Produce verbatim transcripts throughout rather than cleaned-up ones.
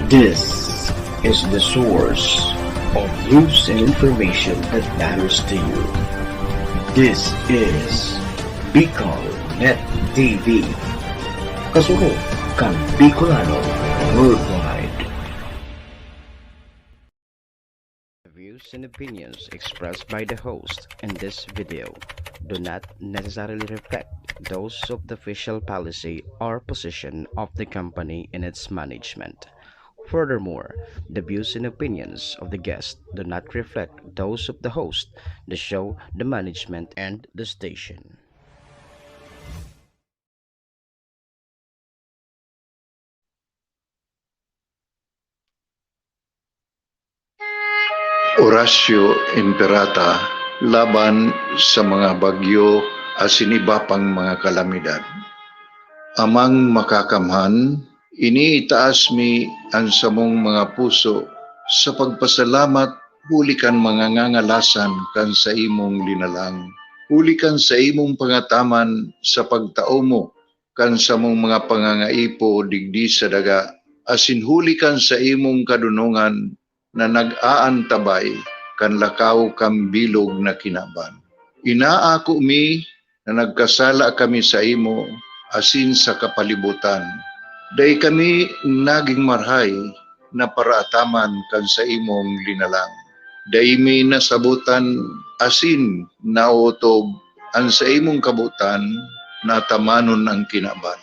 This is the source of news and information that matters to you. This is Bicol Net T V. Kasunod kan Bicolano Worldwide. The views and opinions expressed by the host in this video do not necessarily reflect those of the official policy or position of the company and its management. Furthermore, the views and opinions of the guest do not reflect those of the host, the show, the management, and the station. Horacio Imperata laban sa mga bagyo asin iba pang mga kalamidad. Amang Makakamhan, iniitaas mi an samong mga puso sa pagpasalamat huli kan mga ngangalasan kan saimong linalang, huli kan saimong pangataman sa pagtao mo kan samong mga pangangaipo digdi sa daga, asin huli kan saimong kadonongan na nag-aantabay kan lakaw kan bilog na kinaban. Inaako mi na nagkasala kami saimo asin sa kapalibutan. Dai kami nagin marahay na paraataman kan saimong linalang. Dai mi nasabotan asin naotob an saimong kabotan na atamanon an kinaban.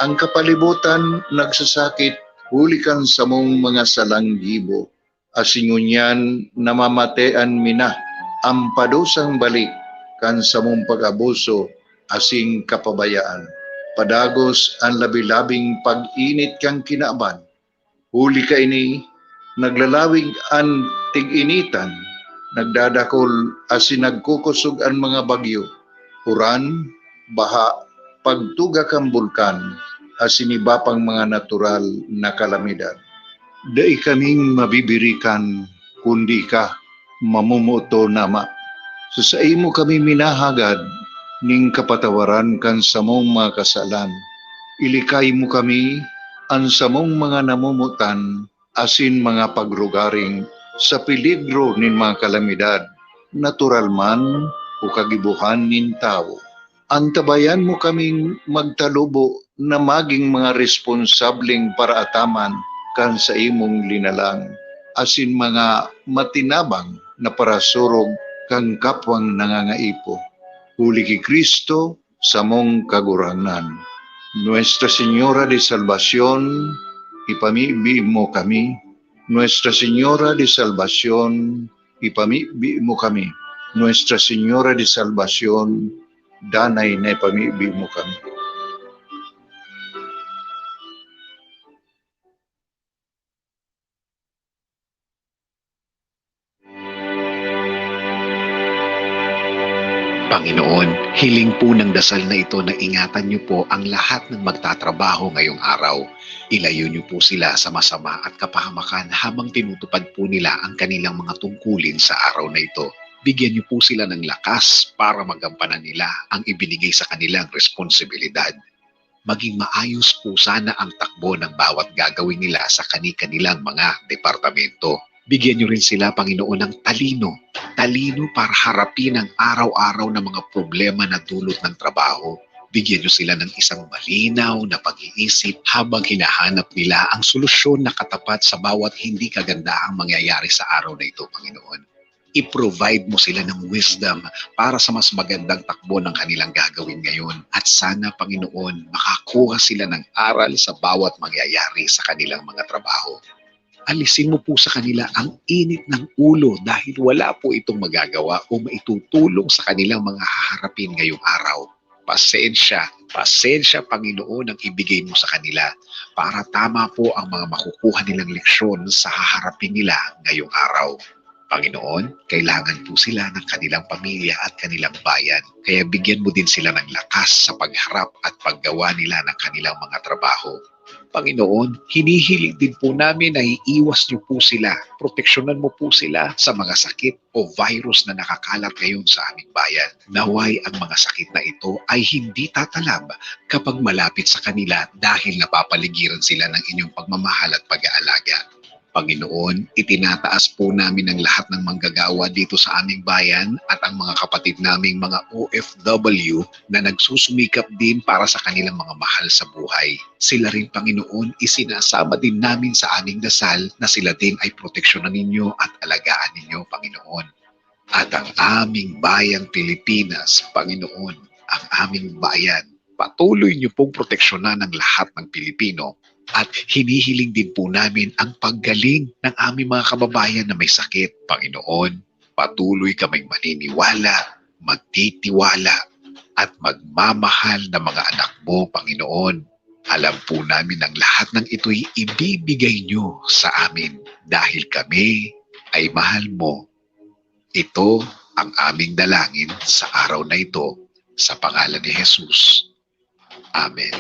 An kapalibotan nagsasakit huli kan samong mga salang gibo, asin ngunyan namamatean mi na an padusang balik kan samong pag-abuso asin kapabayaan. Padagos an labi-labing pag-init kan kinaban, huli kaini, naglalawig an tig-initan, nagdadakol asin nagkukosog an mga bagyo, uran, baha, pagtuga kan bulkan, asin iba pang mga natural na kalamidad. Dai kaming mabibirikan, kundi ika, mamomoton, Ama. Sa saimo kami minahagad ning kapatawaran kan samong mga kasalan. Ilikay mo kami, an samong mga namomotan, asin mga pagrugaring sa peligro nin mga kalamidad, natural man o kagibohan nin tawo. Antabayan mo kaming magtalubo na magin mga responsableng paraataman kan saimong linalang, asin mga matinabang na parasurog kan kapwang nangangaipo. Huli ki Cristo, samong Kagurangnan. Nuestra Señora de Salvacion, ipamibi mo kami. Nuestra Señora de Salvacion, ipamibi mo kami. Nuestra Señora de Salvacion, danay na ipamibi mo kami. Panginoon, hiling po ng dasal na ito na ingatan niyo po ang lahat ng magtatrabaho ngayong araw. Ilayo niyo po sila sa masama at kapahamakan habang tinutupad po nila ang kanilang mga tungkulin sa araw na ito. Bigyan niyo po sila ng lakas para magampanan nila ang ibinigay sa kanilang responsibilidad. Maging maayos po sana ang takbo ng bawat gagawin nila sa kani-kanilang mga departamento. Bigyan niyo rin sila, Panginoon, ng talino. Talino para harapin ang araw-araw na mga problema na dulot ng trabaho. Bigyan niyo sila ng isang malinaw na pag-iisip habang hinahanap nila ang solusyon na katapat sa bawat hindi kagandahang mangyayari sa araw na ito, Panginoon. I-provide mo sila ng wisdom para sa mas magandang takbo ng kanilang gagawin ngayon. At sana, Panginoon, makakuha sila ng aral sa bawat mangyayari sa kanilang mga trabaho. Alisin mo po sa kanila ang init ng ulo dahil wala po itong magagawa o maitutulong sa kanilang mga haharapin ngayong araw. Pasensya, pasensya, Panginoon, ang ibigay mo sa kanila para tama po ang mga makukuha nilang leksyon sa haharapin nila ngayong araw. Panginoon, kailangan po sila ng kanilang pamilya at kanilang bayan. Kaya bigyan mo din sila ng lakas sa pagharap at paggawa nila ng kanilang mga trabaho. Panginoon, hinihiling din po namin na iiwas niyo po sila, proteksyonan mo po sila sa mga sakit o virus na nakakalat ngayon sa aming bayan. Naway ang mga sakit na ito ay hindi tatalab kapag malapit sa kanila dahil napapaligiran sila ng inyong pagmamahal at pag-aalaga. Panginoon, itinataas po namin ang lahat ng manggagawa dito sa aming bayan at ang mga kapatid naming mga O F W na nagsusumikap din para sa kanilang mga mahal sa buhay. Sila rin, Panginoon, isinasama din namin sa aming dasal na sila din ay proteksyonan ninyo at alagaan ninyo, Panginoon. At ang aming bayang Pilipinas, Panginoon, ang aming bayan, patuloy niyo pong proteksyonan ang lahat ng Pilipino. At hinihiling din po namin ang paggaling ng aming mga kababayan na may sakit, Panginoon. Patuloy kaming maniniwala, magtitiwala, at magmamahal na mga anak mo, Panginoon. Alam po namin ang lahat ng ito'y ibibigay niyo sa amin dahil kami ay mahal mo. Ito ang aming dalangin sa araw na ito, sa pangalan ni Jesus. Amen.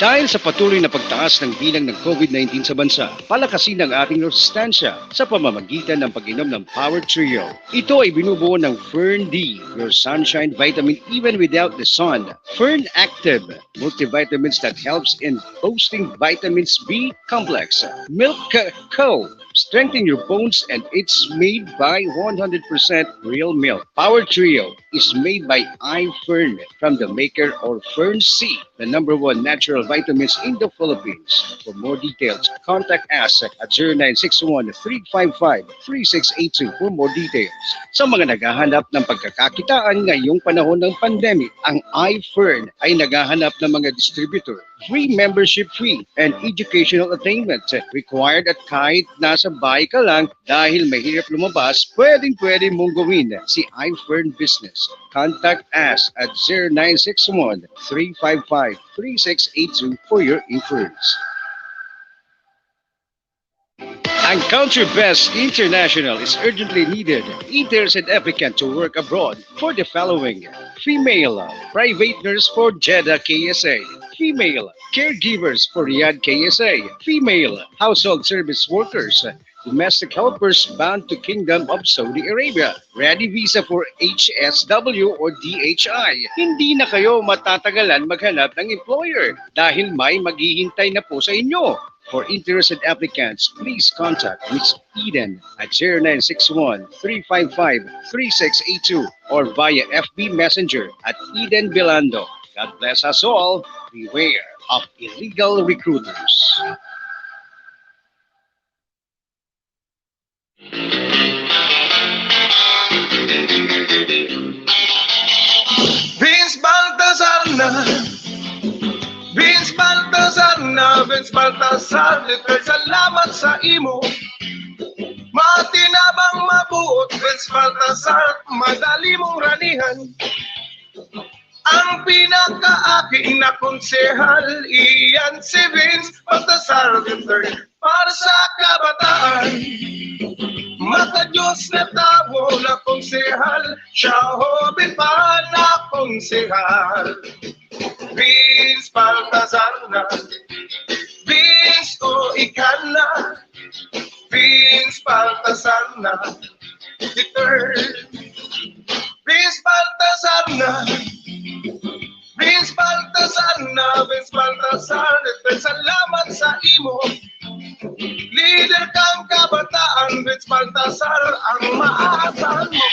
Dahil sa patuloy na pagtaas ng bilang ng COVID nineteen sa bansa, palakasin ang ating resistensya sa pamamagitan ng pag-inom ng Power Trio. Ito ay binubuo ng Fern D, your sunshine vitamin even without the sun. Fern Active, multivitamins that helps in boosting vitamins B complex. Milk Co, strengthen your bones, and it's made by one hundred percent real milk. Power Trio is made by iFern from the maker of Fern C, the number one natural vitamins in the Philippines. For more details, contact us at zero nine six one, three five five, three six eight two for more details. Sa mga naghahanap ng pagkakakitaan ngayong panahon ng pandemic, ang iFern ay naghahanap ng mga distributor. Free membership fee and educational attainment required at kahit nasa bahay ka lang dahil mahirap lumabas, pwedeng-pwede mong gawin si iFern Business. Contact us at zero nine six one, three five five, three six eight two for your inquiries. Ang Country Best International is urgently needed, interested applicant to work abroad for the following: female, private nurse for Jeddah K S A, female, caregivers for Riyadh K S A, female, household service workers, domestic helpers bound to Kingdom of Saudi Arabia, ready visa for H S W or D H I. Hindi na kayo matatagalan maghanap ng employer dahil may maghihintay na po sa inyo. For interested applicants, please contact Miss Eden at zero nine six one, three five five, three six eight two or via F B Messenger at Eden Belando. God bless us all. Beware of illegal recruiters. Vince Baltazar na, Vince Baltazar na, Vince Baltazar, dito salamat sa imo. Matinabang mabuot, Vince Baltazar, madali mong ranihan. Ang pinakaaking na konsehal, iyan si Vince Baltasar the third. Para sa kabataan, mata-Diyos na tawo na konsehal, siya hoben pa na konsehal. Vince Baltasar na, Vince o ika na, Vince Baltasar na, the third. Vince Baltasar na, Vince Baltasar na, Vince Baltasar, the third. Salamat sa imo. Lider kang kabataan, Vince Baltasar, ang maasahan mo.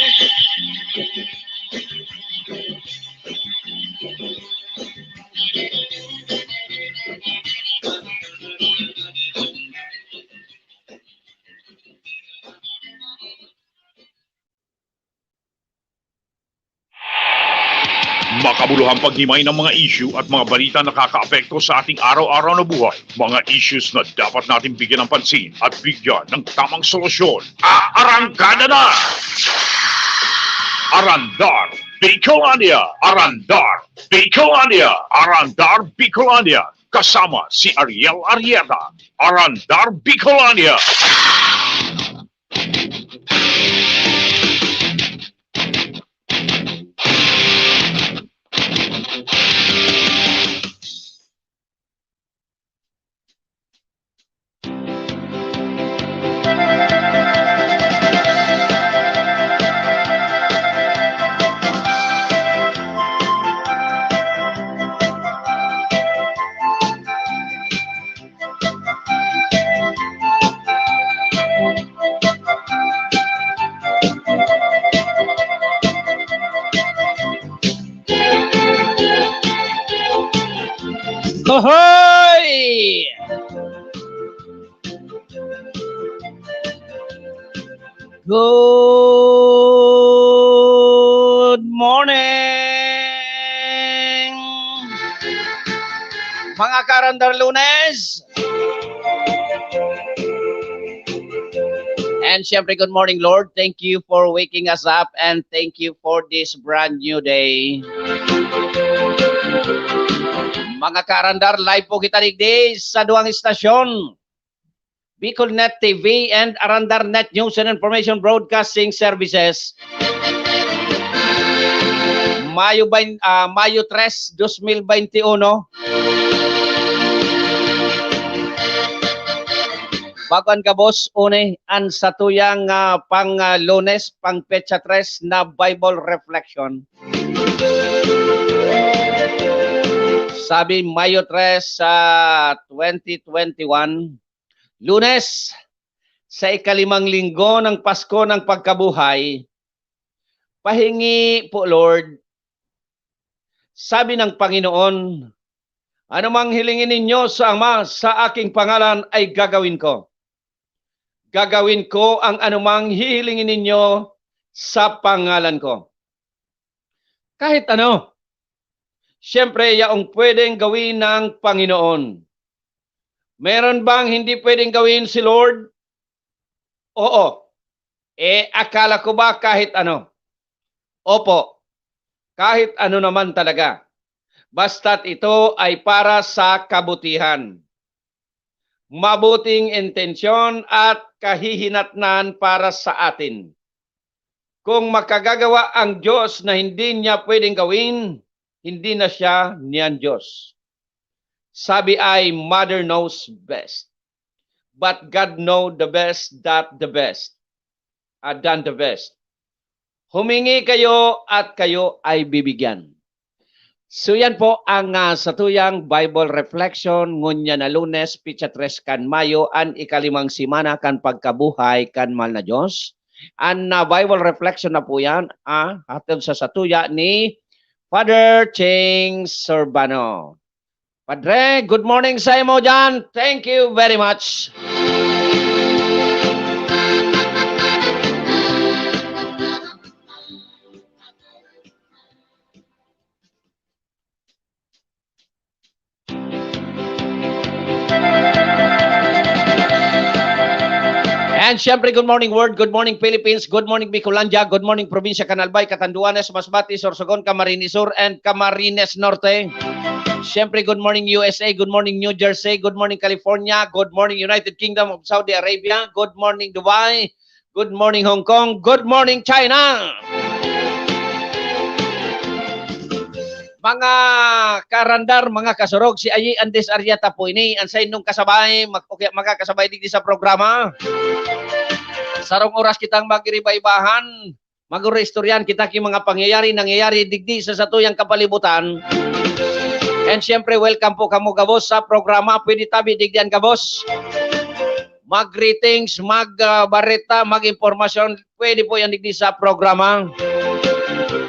Makabuluhang paghimay ng mga isyu at mga balita na nakakaapekto sa ating araw-araw na buhay. Mga issues na dapat natin bigyan ng pansin at bigyan ng tamang solusyon. Aarangkada na! Arandar Bicolania! Arandar Bicolania! Arandar Bicolania! Kasama si Ariel Arrieta. Arandar Bicolania! Hoy! Good morning! Mga karandar Lunes! And syempre, good morning, Lord. Thank you for waking us up and thank you for this brand new day. Mga karandar, live po kita digdi sa duwang estasyon, Bicol Net T V and Arandar Net News and Information Broadcasting Services. Mayo bain-, ah, Mayo tres, dos mil bainti uno. Bago an gabos, uni an satuyang, ah, pang, ah, Lunes, pang petsa tres na Bible Reflection. Sabi, Mayo tres sa twenty twenty-one, Lunes, sa ikalimang linggo ng Pasko ng pagkabuhay, pahingi po, Lord. Sabi ng Panginoon, "Anumang hilingin ninyo sa Ama sa aking pangalan ay gagawin ko. Gagawin ko ang anumang hihilingin ninyo sa pangalan ko." Kahit ano. Siyempre, yaong pwedeng gawin ng Panginoon. Meron bang hindi pwedeng gawin si Lord? Oo. Eh, akala ko ba kahit ano? Opo. Kahit ano naman talaga. Basta't ito ay para sa kabutihan, mabuting intensyon at kahihinatnan para sa atin. Kung makagagawa ang Diyos na hindi niya pwedeng gawin, hindi na siya niyan Diyos. Sabi ay, "Mother knows best, but God know the best that the best, ah, done the best." Humingi kayo at kayo ay bibigyan. So yan po ang, ah, satuyang Bible Reflection ngunyan na Lunes, petsa tres kan Mayo, an ikalimang semana kan pagkabuhay kan Mahal na Diyos. An, ah, Bible Reflection na po yan, ah, hatod sa satuya ni Father Ching Sorbano. Padre, good morning sa imo diyan. Thank you very much. And syempre, good morning world, good morning Philippines, good morning Bicolandia, good morning probinsya kan Albay, Catanduanes, Masbate, Sorsogon, Camarines Sur, and Camarines Norte. Syempre, good morning U S A, good morning New Jersey, good morning California, good morning United Kingdom of Saudi Arabia, good morning Dubai, good morning Hong Kong, good morning China. Mga karandar, mga kasurog, si Ayi Andes Arieta po ini, ang saindong kasabay, mag-, o kaya makakasabay digdi sa programa. Sarong oras kitang magiriba-ibahan, maguro-istoryahan kita ki mga pangyayari, nangyayari digdi sa satuyang kapalibutan. And syempre, welcome po kamo gabos sa programa. Pwede tabi digdi an gabos. Mag-greetings, mag, ah, bareta, mag-impormasyon, pwede po yan digdi sa programa.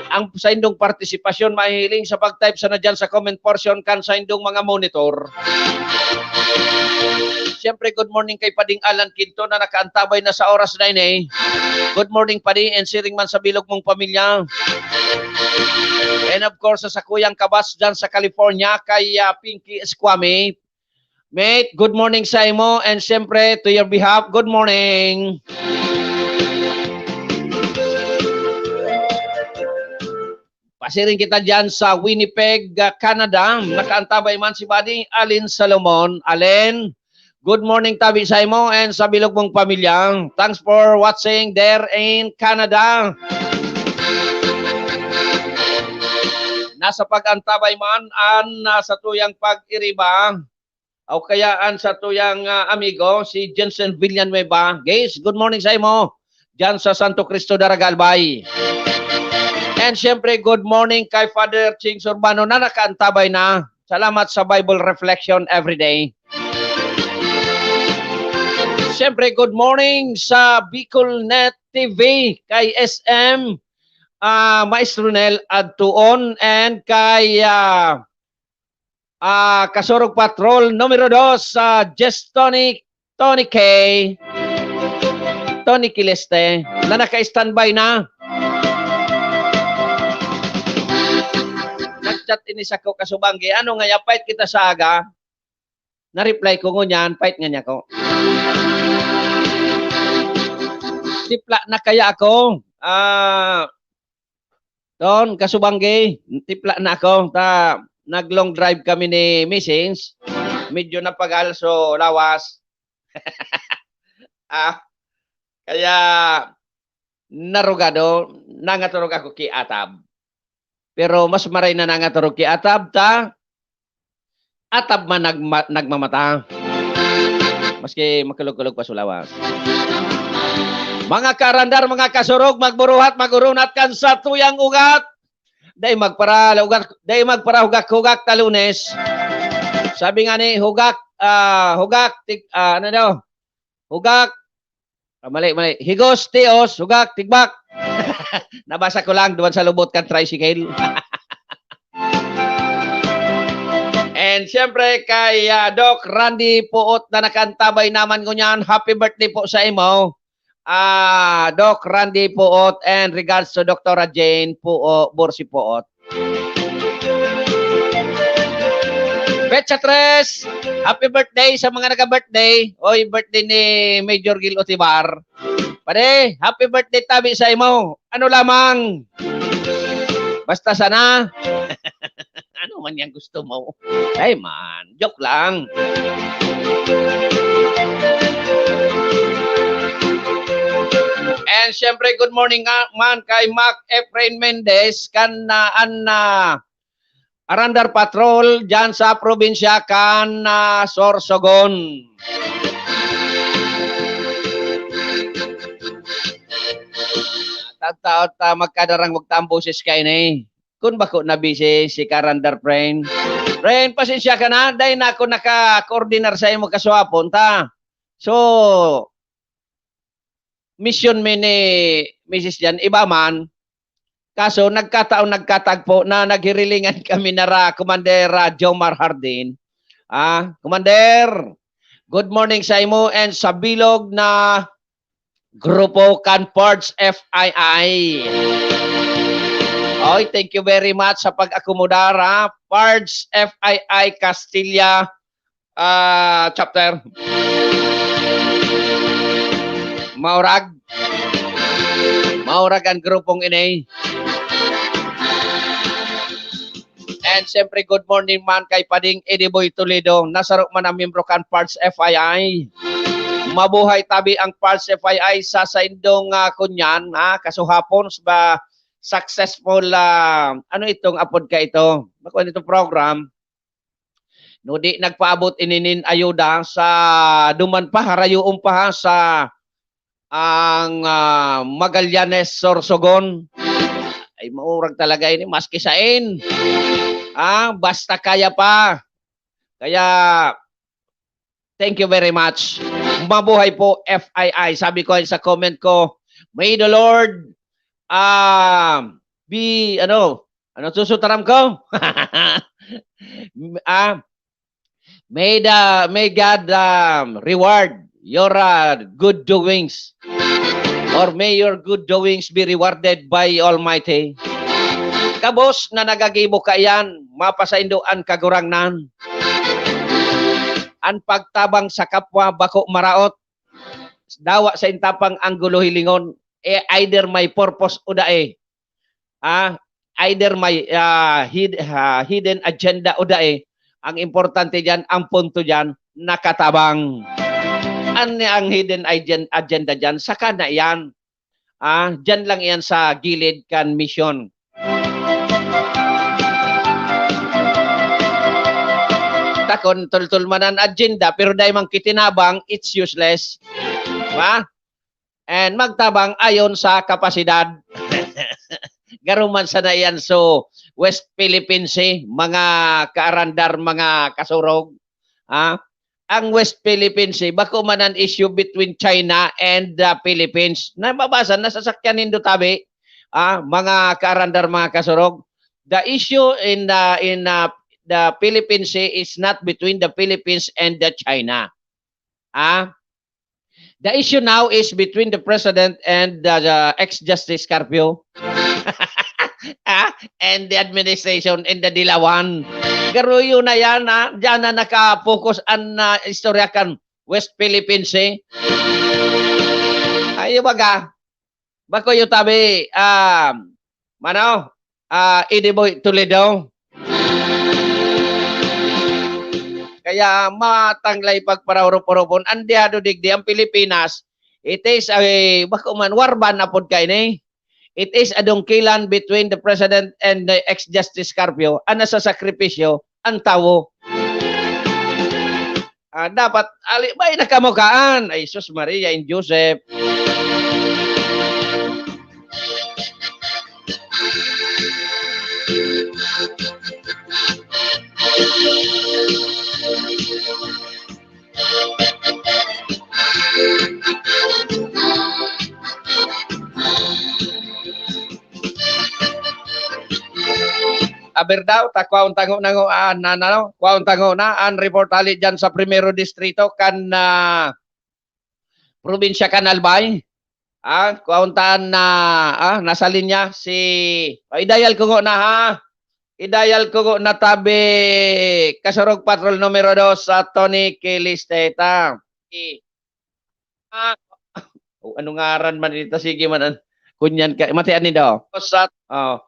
Ang saindong partisipasyon mahihiling sa pag-type sana dyan sa comment portion kan saindong mga monitor. Siyempre, good morning kay Pading Alan Quinto na nakaantabay na sa oras na ini. Good morning, Padi, and siring man sa bilog mong pamilya. And of course, sa sakuyang kabas dyan sa California, kay, ah, Pinky Esquame. Mate, good morning sa imo, and siyempre, to your behalf, good morning. Pasiring kita dyan sa Winnipeg, ah, Canada. Nakaantabay man si Buddy Alin Salomon. Alin, good morning tabi sa imo and sa bilog mong pamilya. Thanks for watching there in Canada. Nasa pag-antabay man an, ah, satuyang pag-iriba o kaya an satuyang, ah, amigo, si Jensen Villanueva. Guys, good morning sa imo, diyan sa Santo Cristo, Daraga, Albay. And siyempre, good morning kay Father Ching Urbano na nakaantabay na. Salamat sa Bible Reflection everyday. Siyempre, good morning sa Bicol Net T V, kay S M, ah, Maestro Nel Adtuon, and kay, ah, ah, Kasurog Patrol numero dos, ah, Jess Tony, Tony K, Tony Kileste, na naka-standby na. Nag-chat ini sako kasubanggi, "Ano nga, yapay kita sa aga?" Na-reply ko, "Ngunyan, pait nga niya ko." Tipla na kaya ako. Ah, Ton, kasubanggi, tipla na ako. Ta, nag-long drive kami ni Missus. Medyo napagal, so lawas. Ah, kaya narugado, nangaturog ako ki Atab. Pero mas maray na nangaturog ki Atab, ta Atab man nagma-, nagmamata. Maski makulog-kulog pa sa lawas. Mga karandar, mga kasurog, magburuhat, magurunat kan satuyang ugat. Dai magpara-, ugat, dai magparahugak-hugak ta Lunes. Sabi nga ni, hugak, ah, hugak, tig-, ah, ano daw? Hugak, ah, mali, mali. Higos, tios, hugak, tigbak. Nabasa ko lang duman sa lubot kan tricycle. And siyempre kay, ah, Doc Randy Puot na nakaantabay naman ngunyan, happy birthday po sa imo. Ah, Doc Randy Puot, and regards to Doktora Jane Puo-, Borsi Puot. Petsa tres, happy birthday sa mga naga-birthday. Oy, birthday ni Major Gil Otibar. Pare, happy birthday tabi sa imo. Ano lamang? Basta sana. Ano man yang gusto mo? Ay man, joke lang. And siyempre, good morning nga man kay Mac Efrain Mendez, kan, ah, an, ah, Arandar Patrol, dyan sa probinsya kan, ah, Sorsogon. Taon-taon ta magkadarang magtaang boses kaini. Kun bako na busy si Karandar, friend. Friend, pasensya ka na, dai na ako naka-coordinar sa imo kasuapon ta. So, mission mi ni Missus Jan, iba man. Kaso, nagkataon, nagkatagpo na naghirilingan kami na ra Commander, ah, Jomar Hardin. Ah, Commander, good morning sa imo and sa bilog na grupo kan Pards F I I. Oy, thank you very much sa pag-akomodar, ha? Pards F I I Castilla, ah, chapter. Maurag. Maurag ang grupong ini. And siyempre, good morning man kay Pading Eddie Boy Toledo. Nasaro man ang miyembro kan Parts F I I. Mabuhay tabi ang Parts F I I sa saindong, ah, kunyan, ha? Kasuhapon sa ba successful, ah, ano itong apod ka ito? Bako nito program. No, di nagpaabot ini nin ayuda sa duman pa, harayoon pa ha, sa ang, ah, Magallanes, Sorsogon. Ay, maurag talaga ini, maski sain. Ah, basta kaya pa. Kaya, thank you very much. Mabuhay po, F I I. Sabi ko sa comment ko, "May the Lord, ah, be," ano, ano susutaram ko? Ah, "May the, may God, um, reward your, uh, good doings, or may your good doings be rewarded by Almighty." Kabos na nagagibo kaiyan, mapasaindo an Kagurangnan. An pagtabang sa kapwa bako maraot, dawa sa intapang anggulo hilingon, eh, either may purpose o dai. Ah, either may, ah, hid-, ah, hidden agenda o dai. Ang importante diyan, ang punto diyan, nakatabang. Ano ang hidden agen-, agenda diyan? Saka na iyan. Ah, diyan lang iyan sa gilid kan misyon. Takon, tultol man an agenda, pero dai man kitinabang, it's useless. Di ba? And magtabang ayon sa kapasidad. Garo man sana iyan. So, West Philippine Sea, mga kaarandar, mga kasurog, ah, ang West Philippine Sea, bako man an issue between China and the Philippines. Na mabasa, nasasakyan nindo tabi, ah, mga kaarandar, mga kasurog. The issue in the, in, uh, the Philippine Sea is not between the Philippines and the China. Ah, the issue now is between the president and the, the ex-Justice Carpio. Ah, and the administration in the Dilawan. Garuyo na yan, ha? Diyan na nakapokus an, ah, istorya kan West Philippine Sea. Ay, baga, bako yung tabi, ah, mano, ah, Eddie Boy Toledo. Kaya matanglay pagparaurop-uropon. Ang diado digdi, ang Pilipinas, it is a, bako man, war ban apod kaini. It is a dungkilan between the president and the ex-Justice Carpio. Ang nasasakripisyo, ang tawo. Ah, dapat, ali, may nakamukaan. Ay, sus, Maria, and Joseph. Aber daw, ta kwaon tango na ngo, ah, na, na, no? Kwaon tango na, ang report hali dyan sa Primero Distrito, kan, ah, probinsya kan Albay. Ah, kwaon ta na, ah, nasa linya si, oh, idayal ko ngo na, ha? Idayal ko ngo na tabi, Kasurog Patrol numero dos, sa Tony Kilisteta. I-, ah, oh, ano ngaran man dito? Sige man, an-, kunyan ka, matian ni daw. Sa, oh.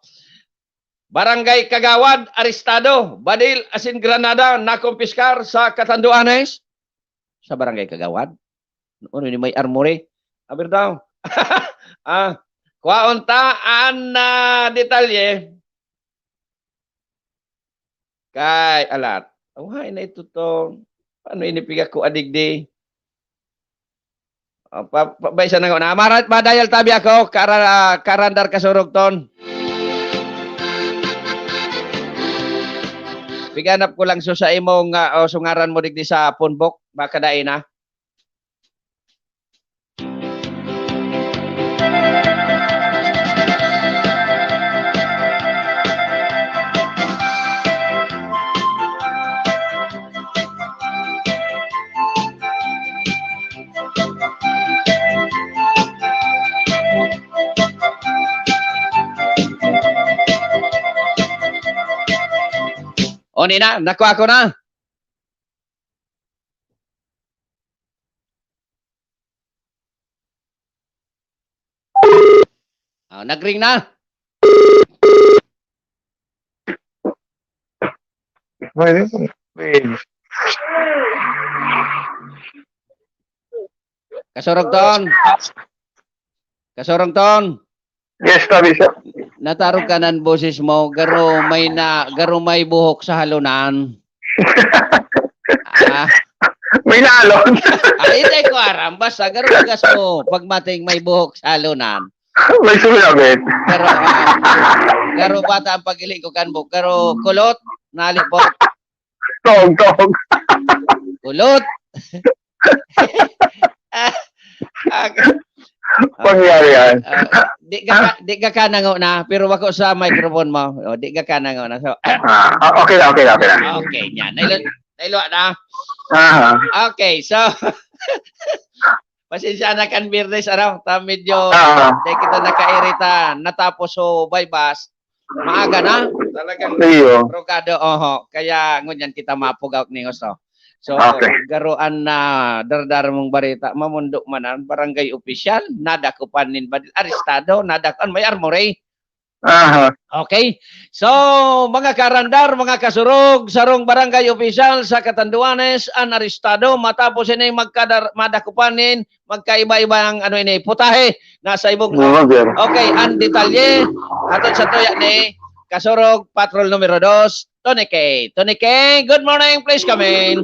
Barangay Kagawad, arestado. Badil asin granada nakumpiskar sa Catanduanes. Sa Barangay Kagawad? Ano ni may armory? Aber daw. Ah, kwaon ta an, ah, detalye. Kay alat. Oh, hay na ito to. Paano ini piga ko adigdi? Ah, pa, pa, ba isa na nga na. Marat, madayal tabi ako, kara-, karandar kasurog ton. Piganap ko lang so sa imong, ah, oh, sungaran mo digdi sa punbok, baka dai na. O, ni na, nakuha ko na. Ah, nag-ring na. Kasurog ton. Kasurog ton. Yes, tabi, sir. Natarog ka nan boses mo, garo may na, garo may buhok sa halonan. Ah, May naalon. Ay, hindi ko aram. Basta, garo bagas mo, pagmating may buhok sa halonan. May sumilabit. Garo, ah, garo bata ang pagili ko kan buhok. Garo kulot, nalipot. Tog, tog. Kulot. Ah, ah, Pangyari yan. ah, di ka, di ka kanango na, pero wako sa microphone mo. O, di ka kanango na. So, Ah, okay na, okay na, okay na. Okay, yan. Nailo, nailo na. Ah, Okay, so, pasensya na kan Biyernes, ano? Ta medyo, Ah. di kita nakairita. Natapos so baybas. Maaga na. Talagang iyo. Rogado, oho. Kaya ngunyan kita mapugaw ni Hosto. So, Okay. Garoan na dardar mong barita, mamundo man ang barangay opisyal, nadakupan nin badil, arestado, nadakuan, may armory. Aha. Okay? So, mga karandar, mga kasurog, sarong barangay opisyal sa Catanduanes, an arestado, matapos ini magkadar, madakupan nin magkaiba-iba ang ano ini, putahe, nasa ibong Oo, sir. Okay, ang detalye, aton sa tuya ni Kasurog, Patrol numero dos, Tony K. Tony K, good morning, please come in.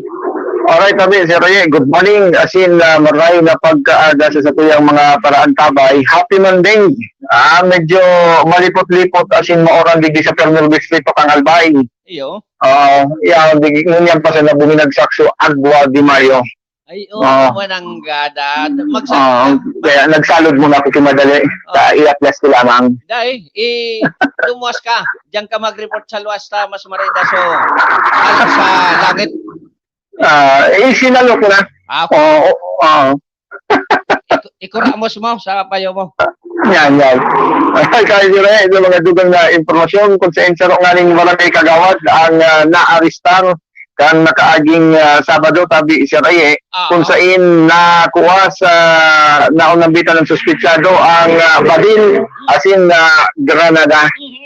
Alright, tabi, Sir Ray. Good morning. As in, ah, maray na pagkaaga sa satuyang mga paraantabay. Happy Monday. Ah, medyo malipot-lipot, as in, maoran digdi sa Permil Distrito, kang Albay. Iyo. Ah, yan, di, ngunyan pa sa nabuminagsak so Agua de Mayo. Ay, oh, Ah. Mananggada. Ah, kaya nagsalod muna ako kimadali. Sa iatlas ko lamang. Dai, i lumuwas ka. Diyan ka mag-report sa luwas ta, mas marida so alam sa langit. Ah, eh, sinalo ko na. Ah, Oo, oo. Iku- ikuramos mo sa payo mo. Yan, yan. Kaya sila, sa mga dugang na impormasyon, kung sa Insaro nga ning Barangay Kagawad, ang ah, naarestar kan nakaaging ah, Sabado, tabi, Sir Aye, Ah, kung sain nakuha sa naunambitan ng suspitsado ang ah, badil, asin na granada. Mhm.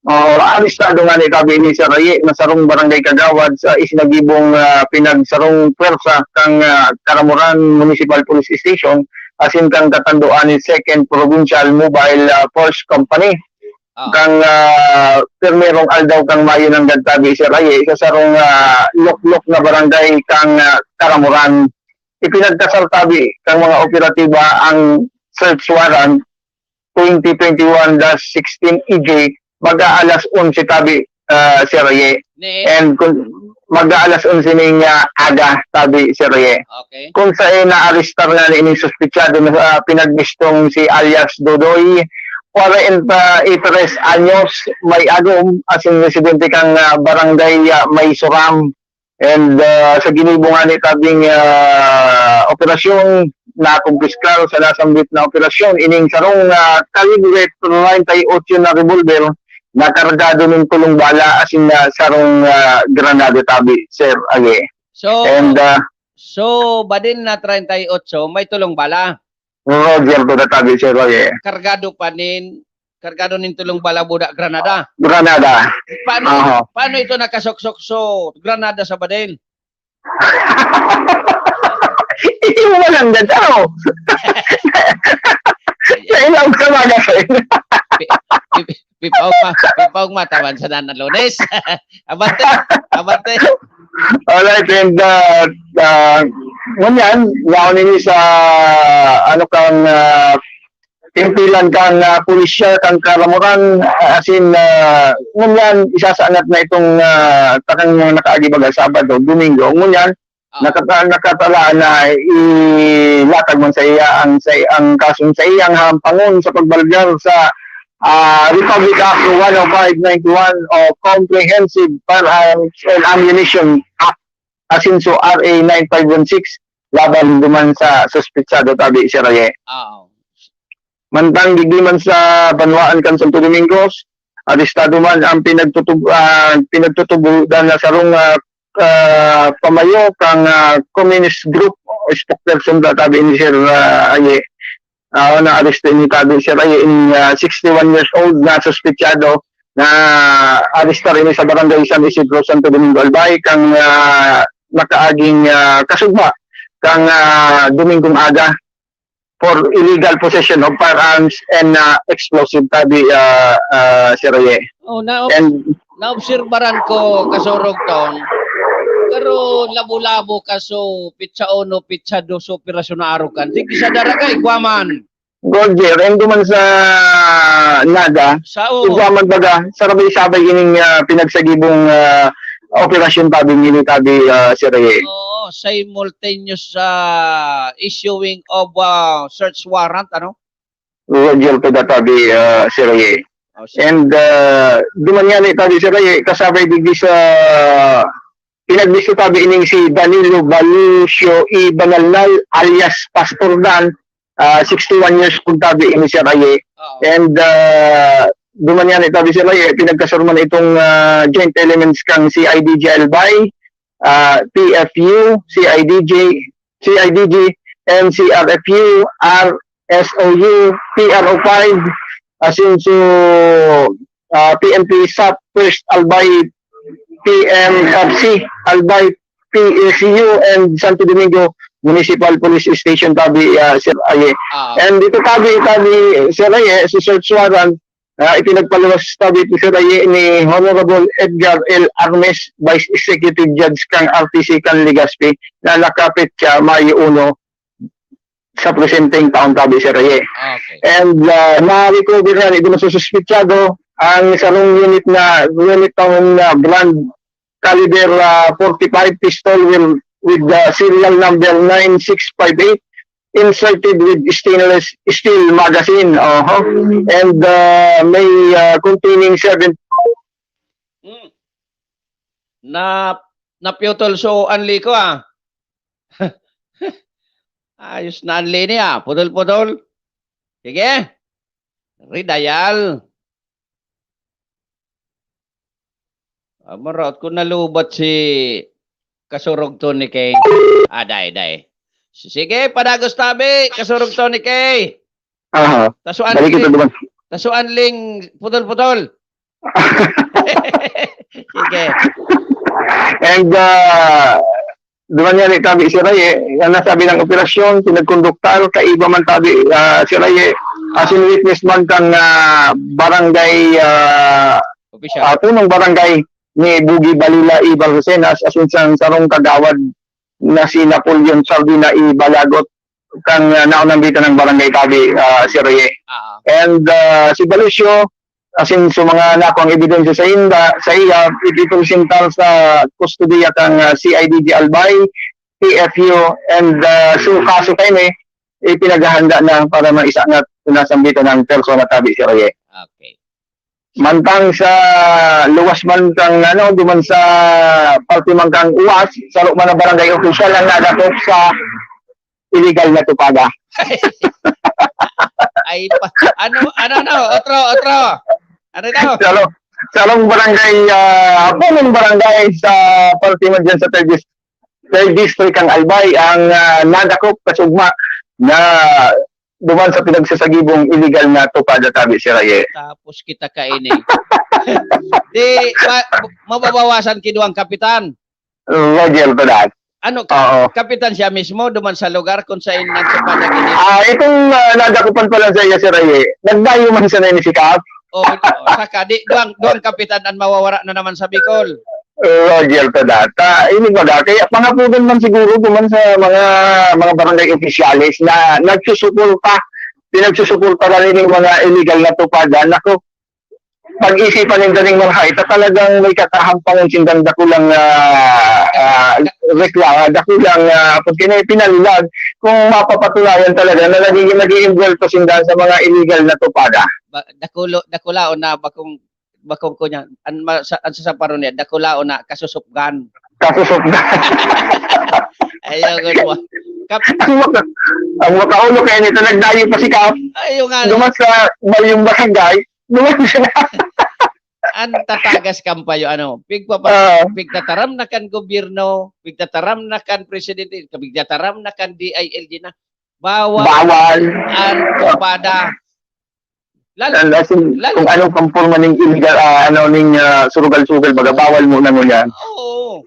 Oh, arestado nga ni tabi ni Sir Aye, na sarong barangay kagawad sa isinagibong ah, pinagsarong pwersa kang ah, Caramoran Municipal Police Station, asin kang katanduan ni Second Provincial Mobile ah, Force Company. Ah. Kang ah, primerong aldaw kang Mayo nanggad tabi, Sir Aye, sa sarong ah, luklok na barangay kang ah, Caramoran. Ipinagkasal tabi kang mga operatiba ang search warrant twenty twenty-one dash sixteen E J, mag-aalas onse tabi, ah, Sir Aye. Ni, And kung mag-aalas onse ning ah, aga, tabi, Sir Aye. Okay. Kung sa naarestar nga ni ining suspitsado na ah, pinagbistong si alias Dodoy, kwarenta y tres anyos, may agom, asin residente kang ah, barangay ah, May Suram. And ah, sa ginibo nga ni tabing ah, operasyon, nakumpiskar sa nasambit na operasyon ining sarong ah, kalibre treinta y ocho na revolver na kargado ning tulong bala asin ah, sarong ah, granada tabi, Sir Aye. So, And ah, so badin na treinta y ocho, may tulong bala. Roger, to the tabi, Sir Aye. Kargado pa nin, kargado nin tulong bala, buda, granada. Granada. Paano, Aha. paano ito nakasuksok so granada sa badin? Ito mo lang ganda, oh. Sa ilaw sa magazine. Pi- pi- Pipaog ma, pipaog ma, taman sa nan Lunes. Abante, abante. Alright, and uh, uh, ngunyan, yaon ini sa ano kang uh, timpilan kang uh, pulisya kang Caramoran, uh, as in, uh, ngunyan, isasangat na itong uh, takang mga nakaagi baga Sabado, Domingo. Ngunyan, Ah, nakata nakatala na ilatag man sa iya ang sa ang kasong sa iyang hampangon sa pagbalgar sa ah, Republic Act one oh five ninety-one o Comprehensive Firearms and Ammunition Act, asin so R A nine five one six, laban duman sa suspitsado tabi, Sir Aye. ah. Mantang digdi man sa banwaan kan Santo Domingo, arestado man ang pinagtutub ah, pinagtutubodan na sarong ah, ah, pamayo kang ah, communist group o spokesperson ta tabi ni Sir ah, Aye. Ah, naaresto ini tabi, Sir Aye, ini, ah, sixty-one years old na suspetsado na arestar ini sa Barangay San Isidro, Santo Domingo, Albay, kan, ah, nakaaging, ah, kasugma kan, ah, Domingong aga for illegal possession of firearms and, ah, explosive tabi, ah, ah, Sir Aye. Oh, na And naobserbaran ko, Kasurog Ton, pero labo-labo kaso, petsa uno, petsa dos, operasyon na arogan. Sige, sa Daragay, igwa man. Roger, and duman sa Naga, Sa, oo. Igwa man baga, sarabay-sabay ining, ah, pinagsagibong, ah, operasyon tabi, ini tabi, ah, Sir Aye. Oo, simultaneous, ah, issuing of, ah, search warrant, ano? Roger, to that tabi, ah, Sir Aye. Oh, sige. And, ah, duman nga ni tabi, Sir Aye, kasabay digdi sa pinagbisto tabi ining si Danilo Valicio E. Banalnal alias Pastor Dan, ah, sixty-one years old tabi ini, Sir Aye. Oo. And, ah, duman nga ni tabi, Sir Aye, pinagkasurman itong, ah, joint elements kang C I D G Albay, ah, P F U, C I D G, C I D G, and C R F U, R S O U, P R O five, asin so, ah, P N P sap, First Albay, P M F C, Albay, P S U, and Santo Domingo Municipal Police Station tabi, ah, Sir Aye. Ah. And dito tabi, tabi, Sir Aye, si search warrant, ah, ipinagpaluwas tabi ito, Sir Aye, ni Honorable Edgar L. Armes, Vice Executive Judge kang R T C kan Legazpi, na nakapit siya Mayo uno sa presenteng taon tabi, Sir Aye. Okay. And, ah, na-recover na ni duman sa suspetsado ang sarong unit na, unit na brand caliber, ah, forty-five pistol with, with the serial number nine six five eight inserted with stainless steel magazine. Oho. And, ah, may, ah, containing seven Hmm. Na, naputol so anli ko, ah. Ayos na anli niya, putol-putol. Sige. Redial. Ah, maraot ko nalubat si Kasurog Tony K. Ah, dai, dai. Sige, padagos tabi, Kasurog Tony K. Aha. Taso Balik anling, ito naman. Taso anling putol-putol. Sige. And, ah, duman nga ni tabi, Sir Aye, ang nasabi ng operasyon, pinagkonduktar, kaiba man tabi, ah, Sir Aye, asin witness man kang, ah, barangay, ah, Opisyal. Ah, punong barangay ni Bugi Balila Ibar Rosenas, asin sang sarong kagawad na si Napoleon Sardina Ibalagot, kan, ah, naunambitan ng barangay tabi, ah, Sir Aye. Ah. And, ah, si Balicio, asin sa mga nakuang ebidensya sa inda, sa iya, ipipresentar sa kustodiya kan, ah, C I D G Albay, P F U, and, ah, so kaso kaini, ipinaghahanda na para maisangat sa nasambitan ng persona tabi, Sir Aye. Okay. Mantang sa luwas man kang, ano, duman sa parte man kang Uwas, saro man na barangay opisyal ang nadakop sa illegal na tupada. Ay, pa, ano, ano, ano? Otro, otro. Ano daw? Saro, sarong barangay, ah, punong barangay sa parte man dyan sa Third Dis-, Third District ang Albay, ang, ah, nadakop kasugma na duman sa pinagsasagibong illegal na tupada tabi, Sir Aye. Tapos kita kaini. Di, ma-, mababawasan ki duwang kapitan. Roger to that. Ano, ka-, Oo. Kapitan siya mismo, duman sa lugar kung saan nagtupada ini? Ah, itong, ah, nadakupan pa lang sa iya, Sir Aye. Nagdayo man sa nini si Kap. Oh, oh, saka di, duwang, duwang kapitan ang mawawara na naman sa Bicol. Roger to that. Ah, ini baga, kaya pangapunan man siguro duman sa mga, mga barangay opisyales na nagsusuporta, pinagsusuporta na rin yung mga illegal na tupada. Naku, pag-isipan ninda ning mga ita, talagang may kakahampangon sindang dakulang, ah, ah, reklamo, dakulang, ah, pagkina-, pinalulag kung mapapatunayan talaga na nagiging, nag-iinvolve sinda sa mga illegal na tupada. Ba-, dakulo-, dakulaon na bakong, bakong kunya, an ma-, sa, an sasaparon niya, dakulaon na kasusupgan. Kasusupgan. Ayaw, ganun. Kap- Ang maka-, ang makaulo kaya nito, nagdayo pa si Kap. Ayaw nga. Duman sa bayong barangay, duman siya. Ang tatagas kampayo, ano, pigpapa-, Ah. pigtataram na kan gobyerno, pigtataram na kan presidente, pigtataram na kan D I L G na. Bawal. Bawal. Ang tupada. Lalo, lalo, kung ano pang porma ning illegal, ah, ano, ning, ah, surugal-sugal, baga, bawal mo na ngunyan. Oo.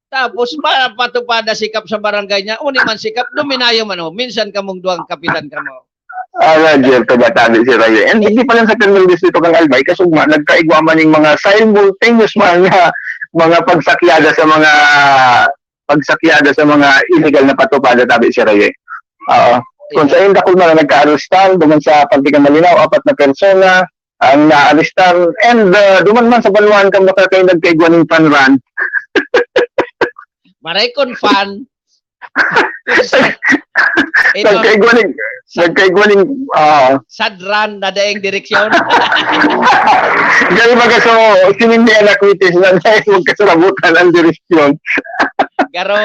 Tapos, ma-, patupada sikap sa barangay niya, uni man sikap, duminayo man, oh. Minsan kamong duwang kapitan kamo. Ah, Roger, to ba, tabi si Rayo. And hindi pa lang sa criminal distrito kang Albay, kasugma, nagkaigwa man yung mga simultaneous man nga mga pagsakyada sa mga pagsakyada sa mga illegal na patupada, tabi si Rayo. Oo. Kung sa inda, kung mga nagka-arrestan, duman sa Partikan Malinao, apat na persona ang naarestan. And, uh, duman man sa banwaan kang baka kayo nagkaigwa ng panran. Maray kon fan. Ito, nagkaigwa ng, sa- nagkaigwa ng, ah. Sadran na daing direksyon. Dahil baga so, sinindihan na kwitis na dahil magkasarabutan ang direksyon. Garo,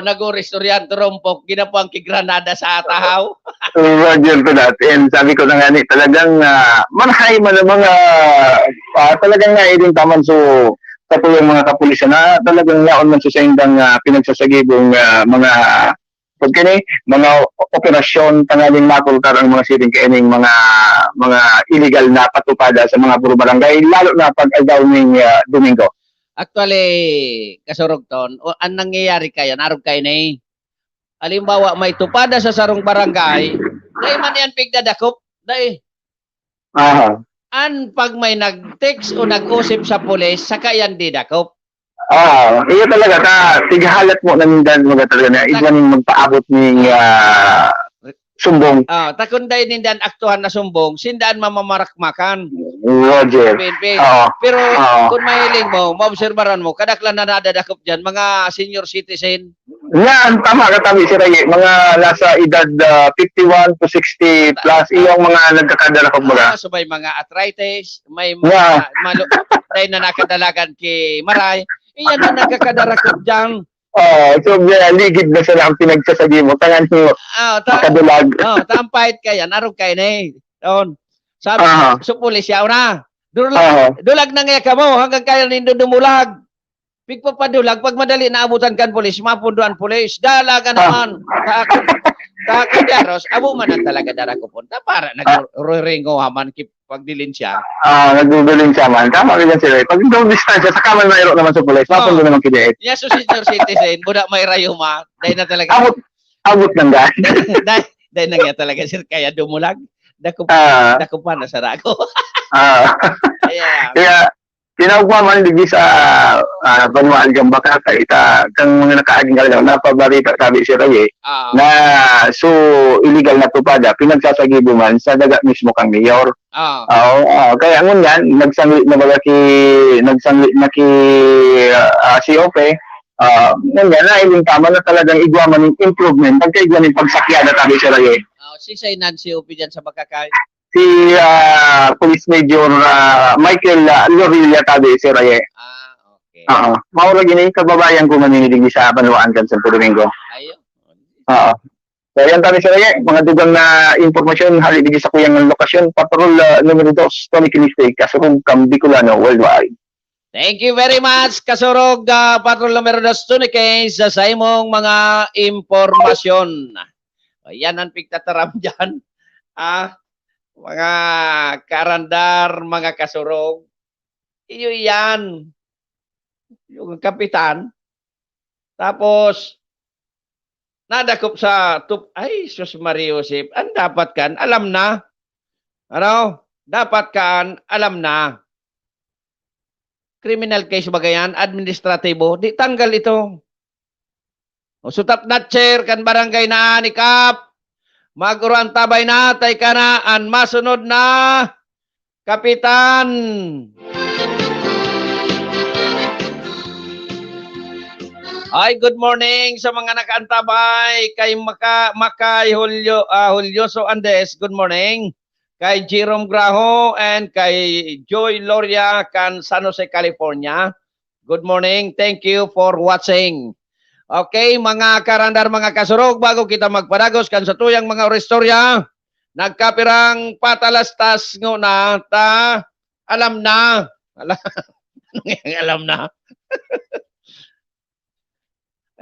nag-uristoryan, turumpok, ginapuang ki granada sa tahaw. Roger to that. And sabi ko na nga ni, talagang, ah, marahay man ang mga, ah, talagang nailing taman so, sa tuyang mga kapulisan na talagang yaon man sa saindang, ah, pinagsasagibong, ah, mga, pag kini, mga operasyon tanganing makulkar ang mga siring kaining mga, mga illegal na patupada sa mga puro barangay, lalo na pag aldaw ning, ah, Domingo. Actually, Kasurog Ton, o, ang nangyayari kaya, narog kayo na eh. Halimbawa, may tupada sa sarong barangay, dai man yan pigdadakop, dai. Aha. An pag may nag-text o nag-usip sa pulis, saka yan didakop. Ah, iyo talaga, ta, tighahalat mo na nindan, mga talaga na, igwa ning magpaabot ning, ah, sumbong. Ah, ta kun dai nindan aktuhan na sumbong, sindaan mamamarakmakan. Roger. P N P. Oo. Pero oo, kung mahiling mo, maobserbaran mo, kadaklan na nadadakop dyan, mga senior citizen. Yan, tama ka, tabi si Raye. Mga nasa edad, ah, fifty-one to sixty plus, iyong mga nagkakadala, kumbaga. Ah, so may mga arthritis, may mga yeah, malo-, dahil na nakadalagan ki Maray, iyan na nagkakadarakot dyan. Oh, so, yeah, ligid na sila ang pinagsasagi mo. Tangan mo, ah, ta-, makadulag. Oh, tampahit ka yan, arog kayo na eh. Yun. Sabi, aha, so, pulis, yaw na. Dulag, aha, dulag na nga kamo, hanggang kaya nindo dumulag. Pigpapadulag, pag madali naabutan kan pulis, mapundo an pulis. Dalaga naman. Takot, takot yaros. Abo man ang talaga darakopon. Ta para nagruringo man ki pagdilinsya. Ah, nagdudilinsya man. Tama ka dyan, sir. Pag itong distansya, saka man mayroon naman sa pulis, mapundo naman ki Diet. Yes, so senior citizen, buda may rayuma. Dahil na talaga. Abot, abot ng daan. Dahil, dahil na nga talaga, sir, kaya dumulag. Dako, ah, dako pa, nasara ako. Ah. Kaya, kaya, Tinaw ko man digdi sa, ah, banwaan kan Bacacay, ita, kan mga nakaaging aldaw, napabarita, sabi si Raye, ah, na so illegal na tupada, pinagsasagibo man sa daga mismo kan mayor. Ah. Oo, ah, kaya ngunyan, nagsangli na baga ki, nagsangli na ki, ah, C O P, ah, ngunyan, nailing tama na talagang igwa man yung improvement, pagkaigwa ng pagsakyada, sabi si Raye. Ah, si Sainan C O P dyan sa Bacacay. Si, ah, Police Major, ah, Michael, ah, Lorilla tabi, Sir Aye. Ah, okay. Oo. Maurag ini, kababayan ko man ini digdi sa banwaan kan Santo Domingo. Ayun. Oo. So, yan tabi, Sir Aye. Mga dugang na impormasyon, hali digdi sa kuyang lokasyon, Patrol, ah, numero dos, Tony Kiniste, Kasurog kan Bicolano Worldwide. Thank you very much, Kasurog, ah, Patrol numero dos, Tony Case, sa, sa imong mga impormasyon. O, yan ang pigtataram dyan. Ah, mga karandar, mga kasurog. Iyo yan. Yung kapitan. Tapos, nadakop sa tup-, ay, sus, Maria Josep. Ang dapat kan, alam na. Ano? Dapat kan, alam na. Criminal case ba yan? Administratibo? Di tanggal ito. O, sutap na chair kan barangay na ni Kap. Mag-uruan tabay na, tay ka na, an masunod na kapitan. Ay, good morning sa mga nakaantabay kay Maka-, Makay Julio, ah, Julioso Andes. Good morning. Kay Jerome Graho and kay Joy Loria kan San Jose, California. Good morning. Thank you for watching. Okay, mga karandar, mga kasurog, bago kita magpadagos kan satuyang mga oristorya, nagkapirang patalastas nguna ta, alam na. Ala-, alam na.